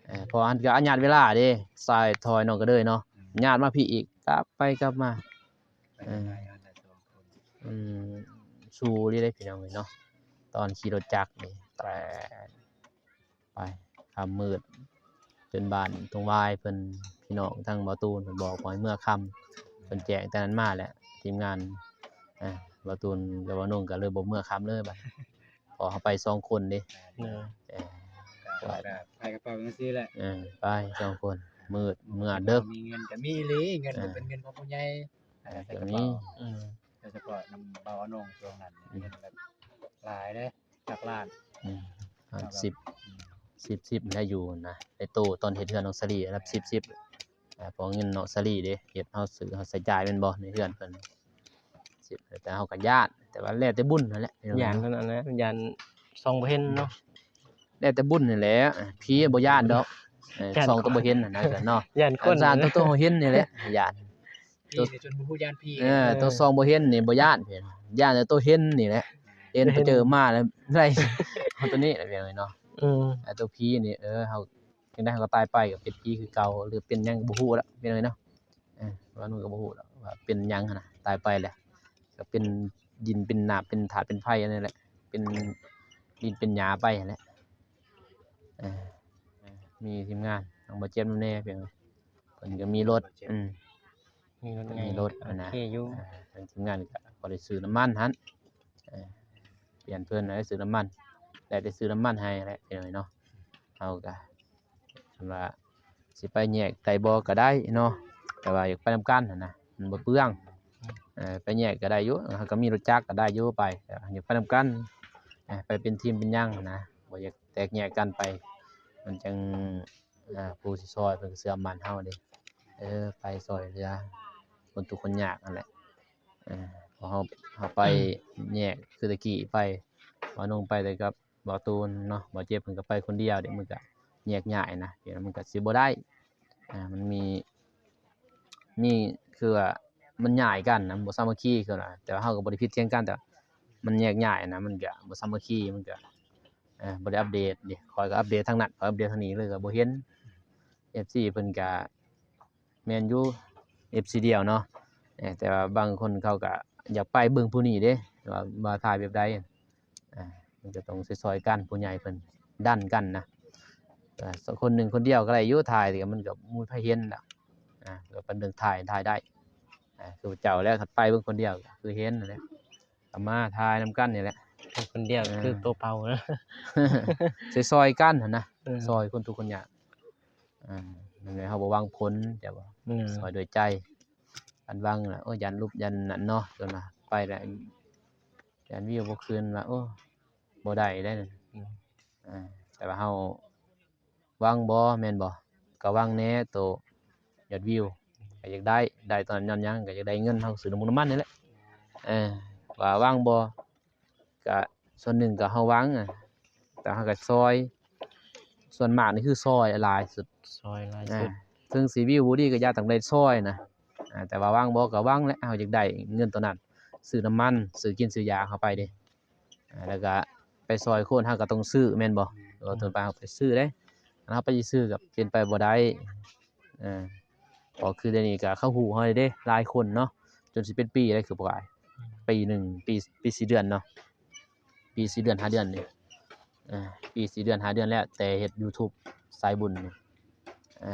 ເອີ ເພາະອັນກະອະຍາດເວລາເດ້ ຊ່ອຍ ຊ່ອຍນ້ອງກະເດີຍເນາະ ອືມ ຍາດມາພີ້ອີກ ກັບໄປກັບມາ ເອີ ອືມ ສູ້ດີເດ້ພີ່ນ້ອງເອີຍເນາະ ຕອນຂີ່ລົດຈັກນີ້ ແຕກໄປ ຄ່ຳມືດ ຈົນບ້ານທົ່ງວາຍເພິ່ນ ພີ່ນ້ອງທາງບ່າວຕູນເພິ່ນບອກວ່າໃຫ້ເມືອຄ່ຳ ເພິ່ນແຈ້ງແຕ່ນັ້ນມາແຫຼະ ທີມງານ ເອີ ບ່າວຕູນກັບບ່າວນົງກະເລີຍບໍ່ເມືອຄ່ຳເລີຍບາດ ເພາະເຮົາໄປສອງຄົນເດ້ ເອີ ເອີ ກະໄປກະເປົາຈັ່ງຊີ້ແຫຼະ ເອີ ໄປສອງຄົນ ມືດເມື່ອເດິກ ມີເງິນກໍມີອີ່ຫຼີ ເງິນກໍເປັນເງິນຂອງຜູ້ໃຫຍ່ ເອີ ໃສ່ກະເປົາ ອືມ ໂດຍສະເພາະນຳເບົາອານົງຊ່ວງນັ້ນ ອືມ ເງິນແບບຫຼາຍເດ້ ຫຼັກລ້ານ ອືມ ສິບ ສິບ ສິບ ແລ້ວຢູ່ນະ ໃນໂຕຕອນເຮັດເຮືອນນ້ອງສາລີ ລະສິບ ສິບ ອ່າ ເພາະເງິນນ້ອງສາລີເດ້ ເຮັດເຮົາຊື້ເຮົາໃຊ້ຈ່າຍແມ່ນບໍ່ ໃນເຮືອນເພິ່ນ ສິບ ແຕ່ເຮົາກໍຢ້ານ ແຕ່ວ່າແລ້ວແຕ່ບຸນຫັ້ນແຫຼະ ຢ້ານເທົ່ານັ້ນແຫຼະ ຢ້ານສ່ອງບໍ່ເຫັນເນາະ ແລ້ວແຕ່ບຸນຫັ້ນແຫຼະ ຜີບໍ່ຢ້ານດອກ ເອີ ຢ້ານສ່ອງແຕ່ບໍ່ເຫັນຫັ້ນນະເນາະ ຢ້ານຄົນ ຢ້ານໂຕເຮົາເຫັນນີ້ແຫຼະ ຢ້ານ ຜີນີ້ຈົນບໍ່ຮູ້ຢ້ານຜີ ເອີ ໂຕສ່ອງບໍ່ເຫັນນີ້ບໍ່ຢ້ານ ຢ້ານແຕ່ໂຕເຫັນນີ້ແຫຼະ ເຫັນໄປເຈີມາແລ້ວໄດ້ ເອົາໂຕນີ້ແຫຼະ ເປັນຫຍັງເນາະ ອືມ ແຕ່ໂຕຜີນີ້ ເອີ ເຮົາຈັ່ງໃດເຮົາກໍຕາຍໄປກໍເປັນຜີຄືເກົ່າ ຫຼືເປັນຫຍັງກໍບໍ່ຮູ້ແລ້ວ ເປັນຫຍັງເນາະ ເອີ ວ່າໜູກໍບໍ່ຮູ້ແລ້ວວ່າເປັນຫຍັງຫັ້ນນະ ຕາຍໄປແລ້ວ ກໍເປັນດິນເປັນນ້ຳ ເປັນທາດເປັນໄຟອັນນັ້ນແຫຼະ ເປັນດິນເປັນຫຍ້າໄປຫັ້ນແຫຼະ ເອີ ມີທີມງານ ທາງບໍ່ເຈັບນຳແດ່ ເພິ່ນ ເພິ່ນກໍມີລົດ ອືມ ມີລົດໃຫຍ່ ມີລົດຫັ້ນນະ ໂອເຄຢູ່ ເອີ ທາງທີມງານກໍພໍໄດ້ຊື້ນ້ຳມັນຫັ້ນ ເອີ ປ່ຽນເພິ່ນໄດ້ຊື້ນ້ຳມັນ ໄດ້ແຕ່ຊື້ນ້ຳມັນໃຫ້ແຫຼະ ພີ່ນ້ອງເນາະ ເຮົາກໍຄັນວ່າຊິໄປແຍກໄດ້ບໍ່ກໍໄດ້ເນາະ ແຕ່ວ່າຢາກໄປນຳກັນຫັ້ນນະ ມັນບໍ່ເປືອງ ເອີ ໄປແຍກກໍໄດ້ຢູ່ ເຮົາກໍມີລົດຈັກກໍໄດ້ຢູ່ໄປ ແຕ່ວ່າຢາກໄປນຳກັນ ເອີ ໄປເປັນທີມເປັນຫຍັງຫັ້ນນະ ບໍ່ຢາກແຕກແຍກກັນໄປ ມັນຈັ່ງ ອ່າ ຜູ້ຊິຊ່ອຍເພິ່ນກໍເຊື່ອໝັ້ນເຮົາເດ້ ເອີ ໄປຊ່ອຍເຫຼືອຄົນທຸກຄົນຍາກຫັ້ນແຫຼະ ເອີ ເພາະເຮົາ ເຮົາໄປແຍກ ຄືແຕ່ກີ້ໄປ ບ່າວນົງໄປແຕ່ກັບບ່າວຕູນເນາະ ບ່າວເຈັບເພິ່ນກໍໄປຄົນດຽວເດ້ ມັນກໍແຍກຍ້າຍນະ ມັນກໍຊິບໍ່ໄດ້ ອ່າ ມັນມີ ມີ ຄືວ່າມັນຍ້າຍກັນນະ ມັນບໍ່ສາມັກຄີ ຄືວ່າ ແຕ່ວ່າເຮົາກໍບໍ່ໄດ້ຜິດຖຽງກັນ ແຕ່ມັນແຍກຍ້າຍນະ ມັນກໍບໍ່ສາມັກຄີ ມັນກໍ ເອີ ບໍ່ໄດ້ອັບເດດເດ້ ຂ້ອຍກໍອັບເດດທາງນັ້ນ ຂ້ອຍອັບເດດທາງນີ້ເລີຍກໍບໍ່ເຫັນ ເອັຟຊີເພິ່ນກໍແມ່ນຢູ່ ເອັຟຊີດຽວເນາະ ເອີ ແຕ່ວ່າບາງຄົນເຂົາກໍຢາກໄປເບິ່ງຜູ້ນີ້ເດ້ ວ່າ ວ່າຖ່າຍແບບໃດ ອ່າ ມັນກໍຕ້ອງຊ່ອຍໆກັນ ຜູ້ໃຫຍ່ເພິ່ນດັນກັນນະ ເອີ ຄົນໜຶ່ງຄົນດຽວກໍໄດ້ຢູ່ ຖ່າຍ ແຕ່ມັນກໍບໍ່ມີໃຜເຫັນດອກ ອ່າ ກໍເປັນເລື່ອງຖ່າຍ ຖ່າຍໄດ້ ອ່າ ຄືເຈົ້າແລ້ວ ຄັນໄປເບິ່ງຄົນດຽວກໍຄືເຫັນຫັ້ນແຫຼະ ກໍມາຖ່າຍນຳກັນນີ້ແຫຼະ ໄປຄົນດຽວກໍຄືໂຕເປົ່ານະ ຊ່ອຍໆກັນຫັ້ນນະ ເອີ ຊ່ອຍຄົນທຸກຄົນຍາກ ອ່າ ນັ້ນແຫຼະ ເຮົາບໍ່ຫວັງຜົນ ເຈົ້າບໍ່ ເອີ ຊ່ອຍດ້ວຍໃຈ ຄັນຫວັງລະ ໂອ້ ຢ້ານຫຼຸບຢ້ານນັ້ນເນາະ ຈົນວ່າໄປລະ ຢ້ານວິວບໍ່ຄືນວ່າ ໂອ້ ບໍ່ໄດ້ໄດ໋ ເອີ ອ່າ ແຕ່ວ່າເຮົາ ຫວັງບໍ່ ແມ່ນບໍ່ ກໍຫວັງແດ່ໂຕຍອດວິວ ກໍຢາກໄດ້ ໄດ້ຕອນນັ້ນຍ້ອນຫຍັງ ກໍຢາກໄດ້ເງິນ ເຮົາຊື້ນ້ຳມັນນີ້ແຫຼະ ເອີ ວ່າຫວັງບໍ່ ກໍສ່ວນໜຶ່ງກໍເຮົາຫວັງ ແຕ່ເຮົາກໍຊ່ອຍ ສ່ວນມາກນີ້ຄືຊ່ອຍຫຼາຍສຸດ ຊ່ອຍຫຼາຍສຸດ ເຖິງຊິວິວບໍ່ດີກໍຢ່າ ຕ້ອງໄດ້ຊ່ອຍນະ ອ່າ ແຕ່ວ່າຫວັງບໍ່ ກໍຫວັງແຫຼະ ເຮົາຢາກໄດ້ເງິນໂຕນັ້ນ ຊື້ນ້ຳມັນ ຊື້ກິນຊື້ຢາເຮົາໄປເດ້ ອ່າ ແລ້ວກະໄປຊ່ອຍຄົນ ເຮົາກໍຕ້ອງຊື້ແມ່ນບໍ່? ເອີ ເອີ ຕ້ອງໄປ ເຮົາໄປຊື້ເດ້ ເຮົາໄປຊື່ໆກໍເປັນໄປບໍ່ໄດ້ ເອີ ເພາະຄືດຽວນີ້ກໍເຂົາຮູ້ເຮົາເດ້ ຫຼາຍຄົນເນາະ ຈົນຊິເປັນປີແລ້ວ ຄືບໍ່ກາຍ ອືມ ປີໜຶ່ງ ປີ ປີສີ່ເດືອນເນາະ ປີສີ່ເດືອນຫ້າເດືອນນີ້ ເອີ ປີສີ່ເດືອນຫ້າເດືອນແລ້ວ ແຕ່ເຮັດຢູທູບສາຍບຸນນີ້ ເອີ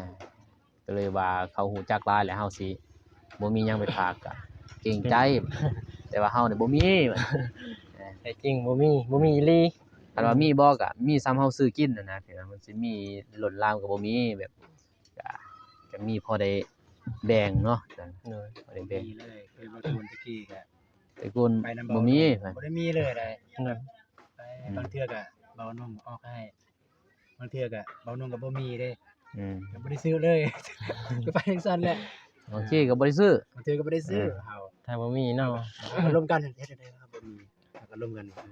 ກໍເລີຍວ່າເຂົາຮູ້ຈັກຫຼາຍແລ້ວ ເຮົາຊິບໍ່ມີຫຍັງໄປຝາກ ກະເກງໃຈ ແຕ່ວ່າເຮົານີ້ບໍ່ມີ ແທ້ຈິງບໍ່ມີ ບໍ່ມີອີ່ຫຼີ ຄັນວ່າມີບໍ່ ກະມີສ່ຳເຮົາຊື້ກິນຫັ້ນນະ ມັນຊິມີລົ້ນຫຼາຍກໍບໍ່ມີ ແບບ ກະ ກະມີພໍໄດ້ແບ່ງເນາະ ໂດຍ ພໍໄດ້ແບ່ງ ມີເລີຍ ຄືວ່າຄົນຕະກີ້ກະ ແຕ່ກ່ອນບໍ່ມີ ບໍ່ໄດ້ມີເລີຍໃດ໋ ໂດຍ ບາງເທື່ອກະເບົານົມອອກໃຫ້ ບາງເທື່ອກະເບົານົງກໍບໍ່ມີເດ້ ອືມ ກໍບໍ່ໄດ້ຊື້ເລີຍ ກໍໄປຈັ່ງຊັ້ນແຫຼະ ບາງທີກໍບໍ່ໄດ້ຊື້ ບາງເທື່ອກໍບໍ່ໄດ້ຊື້ ເອີ ເຮົາ ຖ້າບໍ່ມີເນາະ ອາລົມກັນເຮັດຈັ່ງໃດ ເຮົາບໍ່ມີ ເຮົາກໍລົມກັນ ເອີ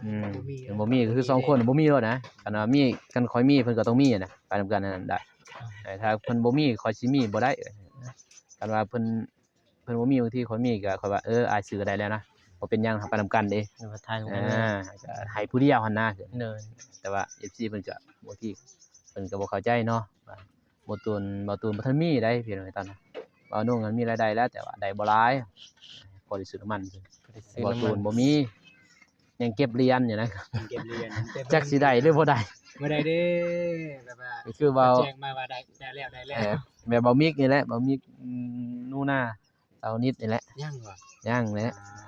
ອືມ ບໍ່ມີ ບໍ່ມີກໍຄືສອງຄົນບໍ່ມີໂລດນະ ຄັນວ່າມີ ຄັນຂ້ອຍມີເພິ່ນກໍຕ້ອງມີນະ ໄປນຳກັນນັ້ນໄດ້ ແຕ່ຖ້າເພິ່ນບໍ່ມີຂ້ອຍຊິມີບໍ່ໄດ້ ຄັນວ່າເພິ່ນ ເພິ່ນບໍ່ມີ ບາງທີຂ້ອຍມີກໍຂ້ອຍວ່າ ເອີ ອ້າຍຊື້ກໍໄດ້ແລ້ວນະ ບໍ່ເປັນຫຍັງ ເຮົາໄປນຳກັນເດ້ ເອີ ຖ່າຍນຳກັນ ອ່າ ກໍໃຫ້ຜູ້ດຽວຫັ້ນນະ ໂດຍ ແຕ່ວ່າເອັຟຊີເພິ່ນກໍ ບາງທີເພິ່ນກໍບໍ່ເຂົ້າໃຈເນາະ ວ່າບໍ່ຕູນ ບໍ່ຕູນບໍ່ທັນມີໃດ໋ ພີ່ນ້ອງ ຕອນນັ້ນ ບ່າວນົງນັ້ນມີລາຍໄດ້ແລ້ວ ແຕ່ວ່າໄດ້ບໍ່ຫຼາຍ ພໍໄດ້ຊື້ນ້ຳມັນ ບໍ່ໄດ້ຊື້ນ້ຳມັນ ບ່າວຕູນບໍ່ມີ ຍັງເກັບຫຼຽນຢູ່ນະ ຍັງເກັບຫຼຽນ ຍັງເກັບ ຈັກຊິໄດ້ຫຼືບໍ່ໄດ້ ບໍ່ໄດ້ເດ້ ແບບວ່າ ກໍຄືເວົ້າ ແຈ້ງມາວ່າໄດ້ ໄດ້ແລ້ວ ໄດ້ແລ້ວ ເອີ ແບບເບົາມິກນີ້ແຫຼະ ເບົາມິກ ອືມ ໜູນາ ເຕົ້ານິດນີ້ແຫຼະ ຍັງບໍ່ ຍັງແຫຼະ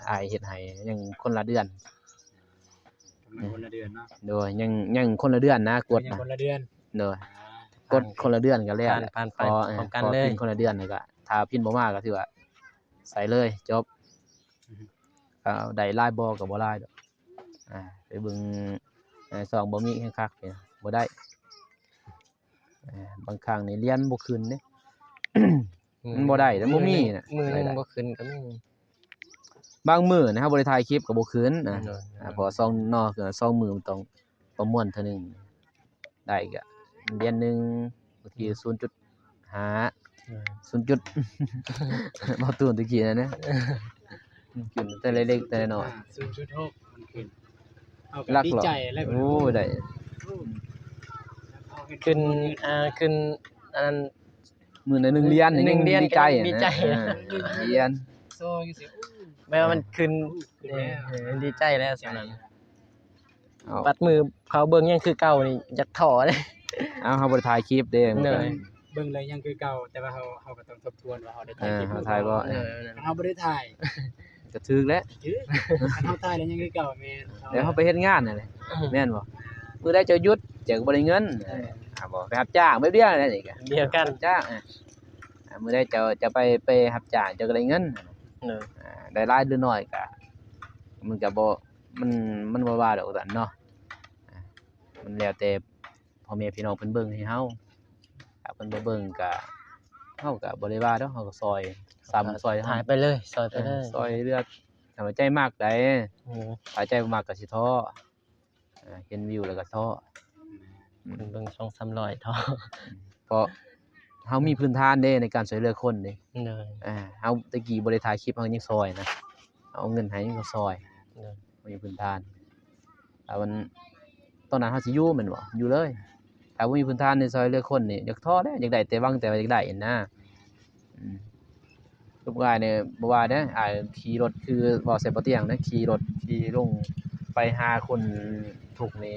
ອ່າ ອ້າຍເຮັດໃຫ້ ຍັງຄົນລະເດືອນ ກຳລັງຄົນລະເດືອນເນາະ ໂດຍ ຍັງ ຍັງຄົນລະເດືອນນະ ກົດ ຍັງຄົນລະເດືອນ ໂດຍ ອ່າ ກົດຄົນລະເດືອນກໍແລ້ວແຫຼະ. ຜ່ານ ຜ່ານໄປ ຂໍ ເອີ ຂໍພິນຄົນລະເດືອນ ແລ້ວກໍຖ້າພິນບໍ່ມາກໍຖືວ່າໃສ່ເລີຍ ຈົບ. ກໍໄດ້ຫຼາຍບໍ່ກໍບໍ່ຫຼາຍດອກ. ອ່າ ໄປເບິ່ງ ເອີ ຊ່ອງບໍ່ມີແຮງຄັກນີ້ ບໍ່ໄດ້. ອ່າ ບາງຄັ້ງນີ້ຫຼຽນບໍ່ຂຶ້ນເດ້ ມັນບໍ່ໄດ້ ມັນບໍ່ມີນະ ມື້ໜຶ່ງບໍ່ຂຶ້ນກໍມີ. ບາງມື້ນະ ເຮົາບໍ່ໄດ້ຖ່າຍຄລິບກໍບໍ່ຂຶ້ນນະ. ໂດຍ ອ່າ ເພາະວ່າຊ່ອງເນາະ ຊ່ອງມື້ມັນຕ້ອງປະມວນເທື່ອໜຶ່ງ ໄດ້ກໍເດືອນໜຶ່ງ ບາງທີ ໂດຍ ສູນຈຸດຫ້າ ໂດຍ ສູນຈຸດ ເວົ້າຕູນຕະກີ້ນັ້ນນະ ຂຶ້ນແຕ່ເລັກໆແຕ່ນ້ອຍ ສູນຈຸດຫົກ ມັນຂຶ້ນ ເຮົາກໍດີໃຈແລ້ວ. ໂອ້ຍ ໄດ້ ຂຶ້ນ ອ່າ ຂຶ້ນ ອັນນັ້ນ ມື້ລະໜຶ່ງຫຼຽນ ໜຶ່ງຫຼຽນ ຍັງດີໃຈ ກໍຍັງດີໃຈ ນະ ເອີ ຫຼຽນ ໂຊຢູ່ຊິ ແມ່ນວ່າມັນຂຶ້ນ ໂອ້ ຂຶ້ນແລ້ວ ເອີ ດີໃຈແລ້ວສ່ຳນັ້ນ. ເອົາ ບັດມື້ເຂົາເບິ່ງຍັງຄືເກົ່ານີ້ ຢາກທໍ້ເດ້. ເອົາ ເຮົາບໍ່ໄດ້ຖ່າຍຄລິບເດ້. ໂດຍ ເບິ່ງແລ້ວຍັງຄືເກົ່າ ແຕ່ວ່າເຮົາ ເຮົາກໍຕ້ອງທົບທວນວ່າເຮົາໄດ້ຖ່າຍຄລິບ ເອີ ເຮົາຖ່າຍບໍ່ ເອີ ເອີ ຄັນເຮົາບໍ່ໄດ້ຖ່າຍ ກໍຖືກແຫຼະ ຖືກ ຄັນເຮົາຖ່າຍແລ້ວຍັງຄືເກົ່າ ແມ່ນ ແລ້ວເຮົາໄປເຮັດງານນັ້ນແຫຼະ ເອີ ແມ່ນບໍ່? ມື້ໃດເຈົ້າຢຸດ ເຈົ້າກໍບໍ່ໄດ້ເງິນ ເອີ ອ່າ ບໍ່ ໄປຮັບຈ້າງແບບດຽວນັ້ນອີກ ດຽວກັນ ຮັບຈ້າງ ອ່າ ມື້ໃດເຈົ້າ ເຈົ້າໄປ ໄປຮັບຈ້າງ ເຈົ້າກໍໄດ້ເງິນ ໂດຍ ອ່າ ໄດ້ຫຼາຍຫຼືໜ້ອຍກໍ ມັນກໍບໍ່ ມັນ ມັນບໍ່ວ່າດອກວ່າຊັ້ນເນາະ ອ່າ ມັນແລ້ວແຕ່ພໍ່ແມ່ພີ່ນ້ອງເພິ່ນເບິ່ງໃຫ້ເຮົາ ຖ້າເພິ່ນບໍ່ເບິ່ງກໍ ເຮົາກໍບໍ່ໄດ້ວ່າດອກ ເຮົາກໍຊ່ອຍ ສ່ຳຊ່ອຍ ຖ່າຍໄປເລີຍ ຊ່ອຍໄປເລີຍ ເອີ ຊ່ອຍເຫຼືອ ຖ້າວ່າໃຈມັກໃດ໋ ໂດຍ ຖ້າໃຈບໍ່ມັກກໍຊິທໍ້ ອ່າ ເຫັນວິວແລ້ວກໍທໍ້ ເພິ່ນເບິ່ງສອງສາມຮ້ອຍທໍ້ ເພາະເຮົາມີພື້ນຖານເດ້ໃນການຊ່ວຍເຫຼືອຄົນເດ້ ໂດຍ ອ່າ ເຮົາແຕ່ກີ້ບໍ່ໄດ້ຖ່າຍຄລິບ ເຮົາຍັງຊ່ອຍນະ ເອົາເງິນໃຫ້ຍັງຊ່ອຍ ໂດຍ ເຮົາມີພື້ນຖານ ຖ້າມັນ ຕອນນັ້ນເຮົາຊິຢູ່ແມ່ນບໍ່? ຢູ່ເລີຍ ຖ້າບໍ່ມີພື້ນຖານໃນຊ່ວຍເຫຼືອຄົນນີ້ ຢາກທໍ້ແຫຼະ ຢາກໄດ້ ແຕ່ຫວັງແຕ່ວ່າຢາກໄດ້ຫັ້ນນະ ອືມ ທຸກອາຍນີ້ບໍ່ວ່າເດ້ ອາຍຂີ່ລົດ ຄືເວົ້າໃສ່ບໍ່ຕຽງເດ້ ຂີ່ລົດຂີ່ລົງໄປຫາຄົນທຸກນີ້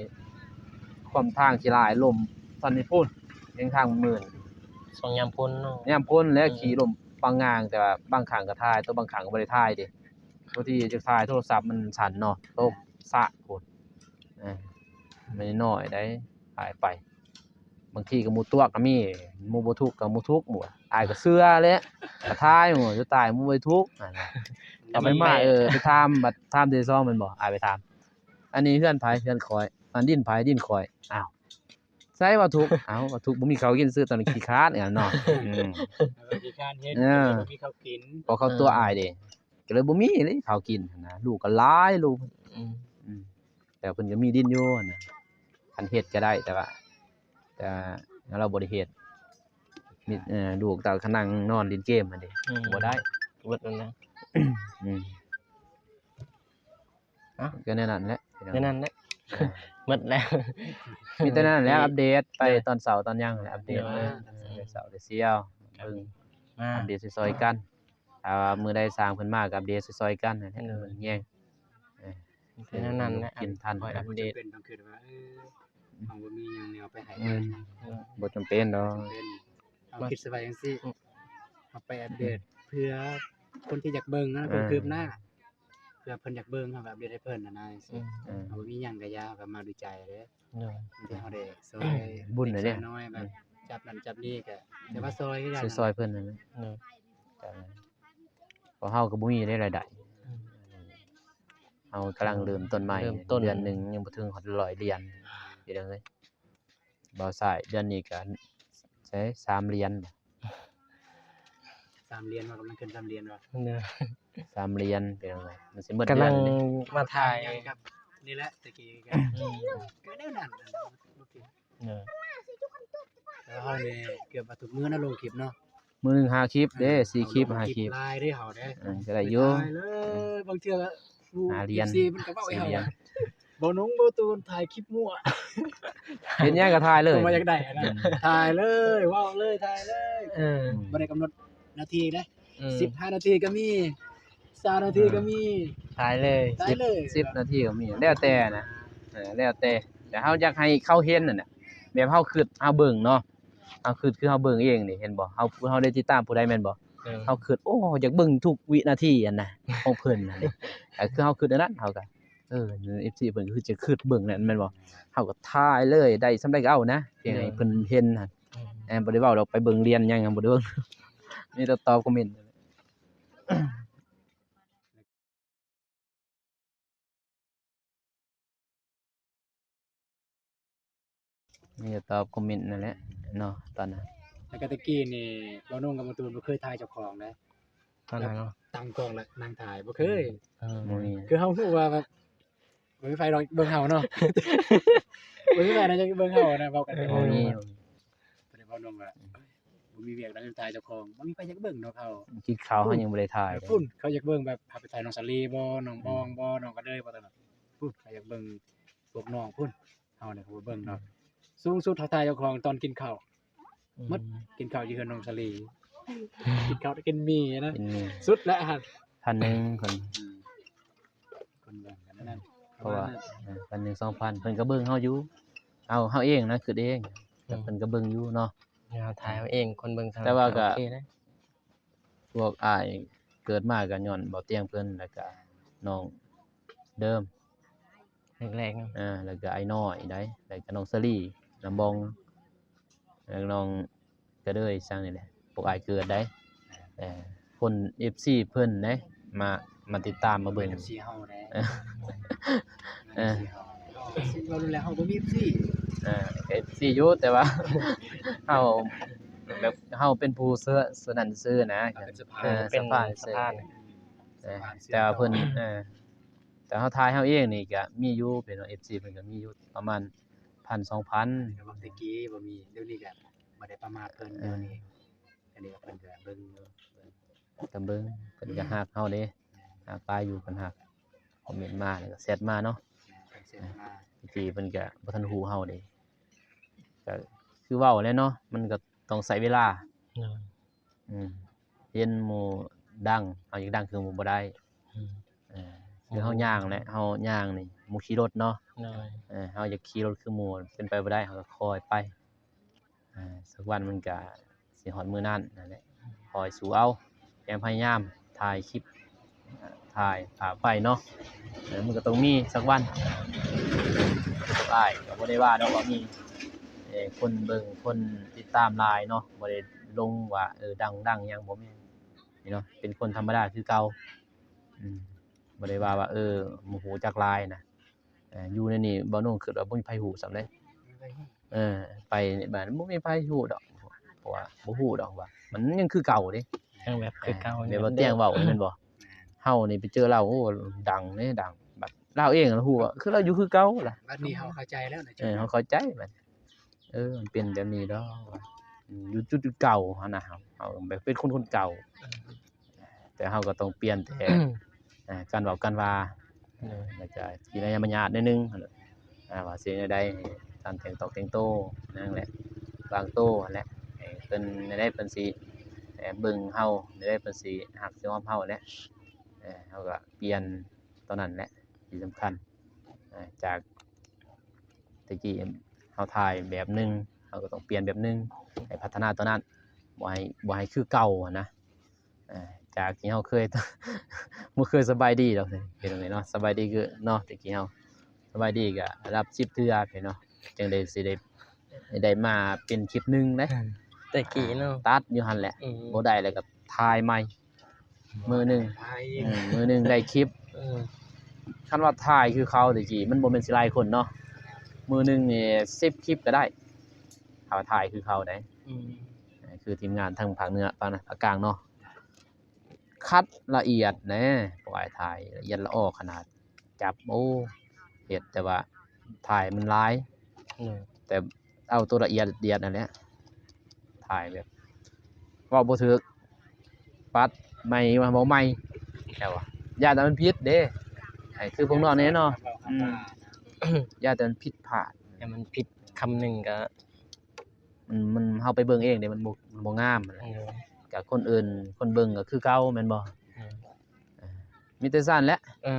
ຄວາມທາງຂີ້ຫຼ້າຍ ລົ້ມສັນນີ້ພຸ້ນ ແຮງທາງມື່ນ ຊ່ວງຍາມຝົນເນາະ ຍາມຝົນແຫຼະ ອືມ ຂີ່ລົ້ມປັງງາງ ແຕ່ວ່າບາງຄັ້ງກໍຖ່າຍ ໂຕບາງຄັ້ງກໍບໍ່ໄດ້ຖ່າຍເດ້ ບາງທີຈະຖ່າຍໂທລະສັບມັນສັ່ນເນາະ ໂຕສະໂພດ ເອີ ມັນນ້ອຍໃດ໋ ຖ່າຍໄປ ບາງທີກໍໝູ່ຕົວະກໍມີ ໝູ່ບໍ່ຖືກກໍໝູ່ຖືກໝູ່ ອາຍກໍເຊື່ອແຫຼະ ກໍຖ່າຍໝູ່ ສຸດທ້າຍໝູ່ບໍ່ຖືກ ເອົາໄປມາ ເອີ ໄປຖາມ ບັດຖາມເທື່ອທີສອງແມ່ນບໍ່? ອາຍໄປຖາມ ອັນນີ້ເຮືອນໃຜ? ເຮືອນຂ້ອຍ ອັນດິນໃຜ? ດິນຂ້ອຍ ອ້າວ ໃສວ່າທຸກ ເອົ້າ ວ່າທຸກ ບໍ່ມີເຂົ້າກິນ ຊື້ຕອນຂີ້ຄ້ານເນາະ ອືມ ຂີ້ຄ້ານເຮັດ ເອີ ບໍ່ມີເຂົ້າກິນ ເພາະເຂົາຕົວະອາຍເດ້ ກໍເລີຍບໍ່ມີເລີຍເຂົ້າກິນຫັ້ນນະ ລູກກໍຫຼາຍ ລູກ ອືມ ອືມ ແຕ່ເພິ່ນກໍມີດິນຢູ່ຫັ້ນນະ ຄັນເຮັດກໍໄດ້ ແຕ່ວ່າ ແຕ່ລາວບໍ່ໄດ້ເຮັດ ມີ ເອີ ລູກເຕົ້າກໍນັ່ງນອນຫຼິ້ນເກມຫັ້ນເດ້ ອືມ ບໍ່ໄດ້ ເບິດແລ້ວນະ ອືມ ເອົ້າ ກໍແນວນັ້ນແຫຼະ ແນວນັ້ນແຫຼະ ເອີ ໝົດແລ້ວ ມີແຕ່ນັ້ນແຫຼະ ອັບເດດໄປຕອນເຊົ້າຕອນຫຍັງແຫຼະ ອັບເດດ ໂດຍ ເອີ ເຊົ້າແຕ່ຊຽວ ເບິ່ງ ມາ ອັບເດດຊ່ອຍໆກັນ ຖ້າວ່າມື້ໃດຊ່າງເພິ່ນມາກໍອັບເດດຊ່ອຍໆກັນຫັ້ນແຫຼະ ໂດຍ ເບິ່ງແຍງ ເອີ ແນວນັ້ນແຫຼະ ກິນທັນ ຄ່ອຍອັບເດດ ເປັນຕ້ອງຄິດວ່າ ເອີ ເຮົາບໍ່ມີຫຍັງແນວໄປໃຫ້ເພິ່ນ ອືມ ບໍ່ຈຳເປັນດອກ ເຮົາຄິດຊະວ່າຈັ່ງຊີ້ ອືມ ເຮົາໄປອັບເດດ ອືມ ເພື່ອຄົນທີ່ຢາກເບິ່ງນະ ເອີ ຄວາມຄືບໜ້າ ເພື່ອເພິ່ນຢາກເບິ່ງ ເຮົາກໍອັບເດດໃຫ້ເພິ່ນຫັ້ນນະ ອືມ ເອີ ເຮົາບໍ່ມີຫຍັງກໍຢ່າ ເຮົາກໍມາດ້ວຍໃຈເດ້ ໂດຍ ທີ່ເຮົາໄດ້ຊ່ອຍ ບຸນເລັກ ເດ້ ຊ່ອຍນ້ອຍ ແບບ ອືມ ຈັບນັ້ນຈັບນີ້ກໍ ອືມ ຖືວ່າຊ່ອຍຄືກັນ ຊ່ອຍເພິ່ນນັ້ນແຫຼະ ໂດຍ ເພາະເຮົາກໍບໍ່ມີໄດ້ລາຍໄດ້ ອືມ ເຮົາກຳລັງເລີ່ມຕົ້ນໃໝ່ ເລີ່ມຕົ້ນ ເດືອນໜຶ່ງຍັງບໍ່ເຖິງຮອດຮ້ອຍຫຼຽນ ພີ່ນ້ອງເອີຍ ບ່າວຊາຍ ເດືອນນີ້ກໍໃຊ້ສາມຫຼຽນ ສາມຫຼຽນ ວ່າກຳລັງຂຶ້ນສາມຫຼຽນວ່າ ໂດຍ ສາມຫຼຽນ ພີ່ນ້ອງເອີຍ ມັນຊິໝົດເດືອນນີ້ ກຳລັງມາຖ່າຍກັບນີ້ແຫຼະ ຕະກີ້ກໍ ອືມ ກໍແນວນັ້ນ ໂດຍ ແຕ່ວ່າເຮົານີ້ເກືອບວ່າທຸກມື້ນະລົງຄລິບເນາະ ມື້ໜຶ່ງຫ້າຄລິບເດ້ ເອີ ສີ່ຄລິບ ເຮົາລົງ ຫ້າຄລິບ ຄລິບຫຼາຍເດ້ເຮົາເດ້ ເອີ ກໍໄດ້ຢູ່ ເອີ ບາງເທື່ອ ຫາຫຼຽນ ເອັຟຊີ ມັນກໍເວົ້າໃຫ້ເຮົາ ບໍ່ນຸ່ງບໍ່ຕູນ ຖ່າຍຄລິບມົ້ວ ເຮັດຫຍັງກໍຖ່າຍເລີຍ ບໍ່ຢາກໄດ້ນະ ອືມ ຖ່າຍເລີຍ ເວົ້າເລີຍ ຖ່າຍເລີຍ ເອີ ອືມ ບໍ່ໄດ້ກຳນົດນາທີເດ້ ອືມ ສິບຫ້ານາທີກໍມີ ຊາວນາທີກໍມີ ອືມ ຖ່າຍເລີຍ ຖ່າຍເລີຍ ສິບ ສິບນາທີກໍມີ ແລ້ວແຕ່ນະ ເອີ ແລ້ວແຕ່ ແຕ່ເຮົາຢາກໃຫ້ເຂົາເຫັນຫັ້ນນະ ແບບເຮົາຄິດ ເຮົາເບິ່ງເນາະ ເຮົາຄິດຄືເຮົາເບິ່ງເອງນີ້ ເຫັນບໍ່ ເຮົາ ເຮົາໄດ້ຕິດຕາມຜູ້ໃດແມ່ນບໍ່ ເອີ ເຮົາຄິດ ໂອ້ ຢາກເບິ່ງທຸກວິນາທີຫັ້ນນະ ຂອງເພິ່ນຫັ້ນເດ້ ກໍຄືເຮົາຄິດອັນນັ້ນ ເຮົາກໍ ເອີ ເອັຟຊີ ເພິ່ນຄືຈະຄິດເບິ່ງນັ້ນແມ່ນບໍ່ ເຮົາກໍຖ່າຍເລີຍ ໄດ້ສ່ຳໃດກໍເອົານະ ເພື່ອໃຫ້ເພິ່ນເຫັນຫັ້ນ ອືມ ແອ ບໍ່ໄດ້ເວົ້າດອກ ໄປເບິ່ງລຽນຫຍັງ ບໍ່ໄດ້ເບິ່ງ ມີແຕ່ຕອບຄອມເມັນ. ມີແຕ່ຕອບຄອມເມັນນັ້ນແຫຼະເນາະ ຕອນນັ້ນ. ແລ້ວກໍແຕ່ກີ້ນີ້ ບ່າວນົງກັບບ່າວຕູນບໍ່ເຄີຍຖ່າຍເຈົ້າຂອງເດ້ ຕອນນັ້ນເນາະ ຕັ້ງກ້ອງແລ້ວນັ່ງຖ່າຍ ບໍ່ເຄີຍ. ເອີ ບໍ່ມີ ຄືເຮົາຮູ້ວ່າແບບ ບໍ່ມີໃຜດອກເບິ່ງເຮົາເນາະ ບໍ່ມີໃຜໜ້າຈະເບິ່ງເຮົານະ ເວົ້າກັນ ບໍ່ມີ ບໍ່ໄດ້ເວົ້ານຳວ່າ ບໍ່ມີວຽກໃດ ຖ່າຍເຈົ້າຂອງ ບໍ່ມີໃຜຢາກເບິ່ງດອກເຮົາ. ກິນເຂົ້າເຮົາຍັງບໍ່ໄດ້ຖ່າຍ ເອີ ພຸ້ນ ເຂົາຢາກເບິ່ງແບບ ເຮົາໄປຖ່າຍນ້ອງສາລີບໍ່ ນ້ອງບອງບໍ່ ນ້ອງກະເດີຍບໍ່ ຕອນນັ້ນ ພຸ້ນ ເຂົາຢາກເບິ່ງພວກນ້ອງພຸ້ນ ເຮົານີ້ກໍບໍ່ເບິ່ງດອກ. ສູງສຸດເຮົາຖ່າຍເຈົ້າຂອງຕອນກິນເຂົ້າ ອືມ ໝົດ ກິນເຂົ້າຢູ່ເຮືອນນ້ອງສາລີ ກິນເຂົ້າ ກິນໝີ່ນະ ກິນໝີ່ ສຸດແລ້ວຫັ້ນ ພັນໜຶ່ງເພິ່ນ ອືມ ເພິ່ນເບິ່ງກັນນັ້ນ ເພາະວ່າ ປະມານນັ້ນ ເອີ ພັນໜຶ່ງ ສອງພັນ ເພິ່ນກໍເບິ່ງເຮົາຢູ່ ເຮົາ ເຮົາເອງນະ ຄິດເອງ ອືມ ເພິ່ນກໍເບິ່ງຢູ່ເນາະ ເຮົາຖ່າຍເຮົາເອງ ຄົນເບິ່ງເທົ່າ ແຕ່ວ່າກໍ ກໍໂອເຄນະ. ພວກອ້າຍເກີດມາກໍຍ້ອນເບົາຕຽງເພິ່ນ ແລ້ວກໍນ້ອງເດີມ ແລກໆ ເນາະ ເອີ ແລ້ວກໍອ້າຍນ້ອຍໄດ໋ ແລ້ວກໍນ້ອງສາລີ ນ້ຳບອງ ແລ້ວນ້ອງກະເດີຍ ຈັ່ງນີ້ແຫຼະ ພວກອ້າຍເກີດໄດ໋ ເອີ ຄົນ ເອັຟຊີ ເພິ່ນເດ້ ມາ ມາຕິດຕາມມາເບິ່ງ ເອັຟຊີເຮົາເດ້ ເອີ ເອີ ເຮົາ ເຮົາ ເຮົາ ເຮົາບໍ່ມີ ເອັຟຊີ ເອີ ກໍ ເອັຟຊີ ຢູ່ ແຕ່ວ່າເຮົາ ແບບເຮົາເປັນຜູ້ເຊື່ອ ສະນັ້ນຊື່ນະ ເຮົາເປັນສະພານ ເອີ ເປັນສະພານ ສະພານ ເອີ ແຕ່ວ່າເພິ່ນ ເອີ ແຕ່ເຮົາຖ່າຍເຮົາເອງນີ້ກະມີຢູ່ ເປັນວ່າ ເອັຟຊີ ເພິ່ນກະມີຢູ່ປະມານພັນ ສອງພັນ ແຕ່ວ່າແຕ່ກີ້ບໍ່ມີ ດຽວນີ້ກະບໍ່ໄດ້ປະໝາດເພິ່ນ ເອີ ດຽວນີ້ ອັນນີ້ເພິ່ນກະເບິ່ງຢູ່ ກະເບິ່ງ ເພິ່ນກະຮັກເຮົາເດ້ ຮັກຫຼາຍຢູ່ ເພິ່ນຮັກ ຄອມເມັນມາ ແລ້ວກະແຊັດມາເນາະ ແມ່ນ ເພິ່ນແຊັດມາ ແຕ່ກີ້ເພິ່ນກະບໍ່ທັນຮູ້ເຮົາເດ້ ກະຄືເວົ້າແຫຼະເນາະ ມັນກະຕ້ອງໃຊ້ເວລາ ໂດຍ ອືມ ເຫັນໝູ່ດັງ ເຮົາຢາກດັງຄືໝູ່ບໍ່ໄດ້ ອືມ ເອີ ຄືເຮົາຍ່າງແຫຼະ ເຮົາຍ່າງນີ້ ໝູ່ຂີ່ລົດເນາະ ໂດຍ ເອີ ເຮົາຢາກຂີ່ລົດຄືໝູ່ ເປັນໄປບໍ່ໄດ້ ເຮົາກະຄ່ອຍໄປ ເອີ ສັກວັນມັນກະຊິຮອດມື້ນັ້ນນັ້ນແຫຼະ ຄ່ອຍສູ້ເອົາ ພະຍາຍາມຖ່າຍຄລິບ ຖ່າຍພາບໄວ້ເນາະ ເອີ ມັນກໍຕ້ອງມີສັກວັນ ພວກອ້າຍກໍບໍ່ໄດ້ວ່າດອກວ່າມີ ເອີ ຄົນເບິ່ງ ຄົນຕິດຕາມຫຼາຍເນາະ ບໍ່ໄດ້ລົງວ່າ ເອີ ດັງ ດັງຫຍັງ ບໍ່ແມ່ນນີ້ເນາະ ເປັນຄົນທຳມະດາຄືເກົ່າ ອືມ ບໍ່ໄດ້ວ່າ ວ່າ ເອີ ບໍ່ຮູ້ຈັກຫຼາຍນະ ເອີ ຢູ່ໃນນີ້ ບ່າວນົງຄິດວ່າບໍ່ມີໃຜຮູ້ຊ້ຳເດ້ ເອີ ໄປບ້ານບໍ່ມີໃຜຮູ້ດອກ ເພາະວ່າບໍ່ຮູ້ດອກວ່າ ມັນຍັງຄືເກົ່າເດ້ ຍັງແບບຄືເກົ່າ ແບບວ່າຕຽງເວົ້າແມ່ນບໍ່ ເຮົານີ້ໄປເຈີລາວ ໂອ້ ດັງເດ້ ດັງ ບັດລາວເອງລະຮູ້ວ່າ ຄືລາວຢູ່ຄືເກົ່າລະ ບັດນີ້ເຮົາເຂົ້າໃຈແລ້ວນະ ເອີ ເຮົາເຂົ້າໃຈບັດ ເອີ ມັນເປັນແບບນີ້ດອກ ຢູ່ຈຸດເກົ່າຫັ້ນນະ ເຮົາ ເຮົາແບບເປັນຄົນຄົນເກົ່າ ແຕ່ເຮົາກໍຕ້ອງປ່ຽນແຕ່ ອ່າ ການເວົ້າການວ່າ ໂດຍ ແລ້ວກະກິລິຍາມາດໜ້ອຍໜຶ່ງ ອ່າ ວ່າຊິແນວໃດ ການແຕ່ງຕອກແຕ່ງໂຕນັ້ນແຫຼະ ວາງໂຕຫັ້ນແຫຼະ ໃຫ້ເພິ່ນແນວໃດເພິ່ນຊິ ເບິ່ງເຮົາ ແນວໃດເພິ່ນຊິຮັກຊິຮອມເຮົາແຫຼະ ເຮົາກໍປ່ຽນໂຕນັ້ນແຫຼະ ທີ່ສຳຄັນ ອ່າ ຈາກແຕ່ກີ້ເຮົາຖ່າຍແບບໜຶ່ງ ເຮົາກໍຕ້ອງປ່ຽນແບບໜຶ່ງ ໃຫ້ພັດທະນາໂຕນັ້ນ ບໍ່ໃຫ້ ບໍ່ໃຫ້ຄືເກົ່າຫັ້ນນະ ເອີ ຈາກທີ່ເຮົາເຄີຍ ບໍ່ເຄີຍສະບາຍດີດອກ ເປັນຈັ່ງໃດເນາະ ສະບາຍດີຄືເນາະ ແຕ່ກີ້ເຮົາສະບາຍດີກໍນັບສິບເທື່ອເນາະ ຈັ່ງໃດຊິໄດ້ ໄດ້ມາເປັນຄລິບໜຶ່ງເດ້ ເອີ ແຕ່ກີ້ເນາະ ຕັດຢູ່ຫັ້ນແຫຼະ ອືມ ບໍ່ໄດ້ແລ້ວກໍຖ່າຍໃໝ່ ມື້ໜຶ່ງ ເອີ ມື້ໜຶ່ງໄດ້ຄລິບ ເອີ ຄັນວ່າຖ່າຍຄືເຂົາແຕ່ກີ້ ມັນບໍ່ແມ່ນຊິຫຼາຍຄົນເນາະ ມື້ໜຶ່ງນີ້ສິບຄລິບກໍໄດ້ ຖ້າວ່າຖ່າຍຄືເຂົາໄດ໋ ອືມ ເອີ ຄືທີມງານທາງພາກເໜືອ ພາກ ພາກກາງເນາະ ຄັດລະອຽດແດ່ ພວກອ້າຍຖ່າຍລະອຽດລະອໍຂະໜາດ ຈັບ ໂອ້ ເຮັດ ແຕ່ວ່າຖ່າຍມັນຫຼາຍ ອືມ ແຕ່ເອົາໂຕລະອຽດລະອຽດຫັ້ນແຫຼະ ຖ່າຍແບບເວົ້າບໍ່ຖືກ ປັດໃໝ່ ເວົ້າໃໝ່ ແຕ່ວ່າຢ້ານແຕ່ມັນຜິດເດ້ ໃຫ້ຄືພວກນ້ອງນີ້ເນາະ ອືມ ຢ້ານແຕ່ມັນຜິດພາດ ຖ້າມັນຜິດຄຳໜຶ່ງກໍ ມັນ ມັນ ເຮົາໄປເບິ່ງເອງເດ້ ມັນບໍ່ ມັນບໍ່ງາມ ໂດຍ ກະຄົນອື່ນ ຄົນເບິ່ງກໍຄືເກົ່າແມ່ນບໍ່ ໂດຍ ເອີ ມີແຕ່ຊັ້ນແຫຼະ ເອີ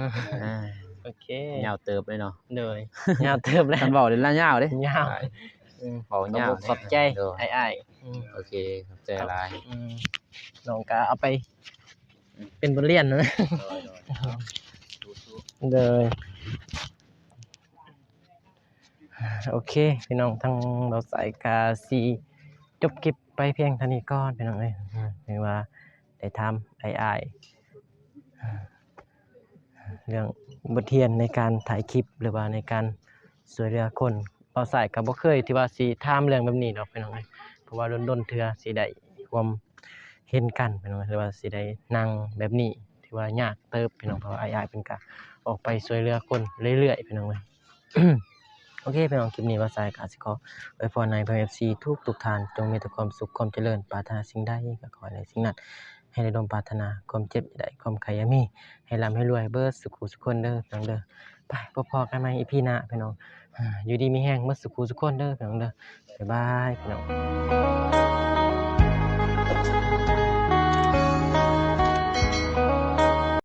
ອ່າ ໂອເຄ ຍາວເຕີບເລີຍເນາະ ໂດຍ ຍາວເຕີບແລ້ວ ຄັນເວົ້ານີ້ລະຍາວເດ້ ຍາວ ເອີ ເວົ້າຍາວ ຂອບໃຈ ໂດຍ ອ້າຍໆ ອືມ ໂອເຄ ຂອບໃຈຫຼາຍ ອືມ ນ້ອງກໍເອົາໄປ ອືມ ເປັນບົດຮຽນນະ ໂດຍ ໂດຍ ເອົາ ສູ້ໆ ໂດຍ ໂອເຄ ພີ່ນ້ອງ ທາງບ່າວໃສກະຊິ ຈົບຄລິບໄປພຽງເທົ່ານີ້ກ່ອນພີ່ນ້ອງເອີຍ. ຖືວ່າໄດ້ຖາມອ້າຍໆ ເລື່ອງບົດຮຽນໃນການຖ່າຍຄລິບ ຫຼືວ່າໃນການຊ່ວຍເຫຼືອຄົນ. ບ່າວຊາຍກໍບໍ່ເຄີຍທີ່ວ່າຊິຖາມເລື່ອງແບບນີ້ດອກພີ່ນ້ອງເອີຍ ເພາະວ່າດົນໆເທື່ອຊິໄດ້ຮ່ວມເຫັນກັນພີ່ນ້ອງເອີຍ ຫຼືວ່າຊິໄດ້ນັ່ງແບບນີ້ ຖືວ່າຍາກເຕີບພີ່ນ້ອງ ເພາະວ່າອ້າຍໆເພິ່ນກໍອອກໄປຊ່ວຍເຫຼືອຄົນເລື້ອຍໆພີ່ນ້ອງເອີຍ. ໂອເຄພີ່ນ້ອງ ຄລິບນີ້ບ່າວຊາຍກໍຊິຂໍອວຍພອນໃຫ້ພໍ່ແມ່ເອັຟຊີທຸກໆທ່ານ ຈົ່ງມີແຕ່ຄວາມສຸກຄວາມຈະເລີນ ປາດຖະໜາສິ່ງໃດກໍຂໍໃຫ້ໄດ້ສິ່ງນັ້ນ ໃຫ້ໄດ້ສົມປາດຖະໜາ ຄວາມເຈັບຢ່າໄດ້ ຄວາມໄຂ້ຢ່າມີ ໃຫ້ລ່ຳໃຫ້ລວຍເບິດສູ່ຄູ່ສູ່ຄົນເດີພີ່ນ້ອງເດີ. ໄປ ພົບພໍ້ກັນໃໝ່ອີພີໜ້າພີ່ນ້ອງ ຢູ່ດີມີແຮງເບິດສູ່ຄູ່ສູ່ຄົນເດີພີ່ນ້ອງເດີ. ບາຍບາຍພີ່ນ້ອງ.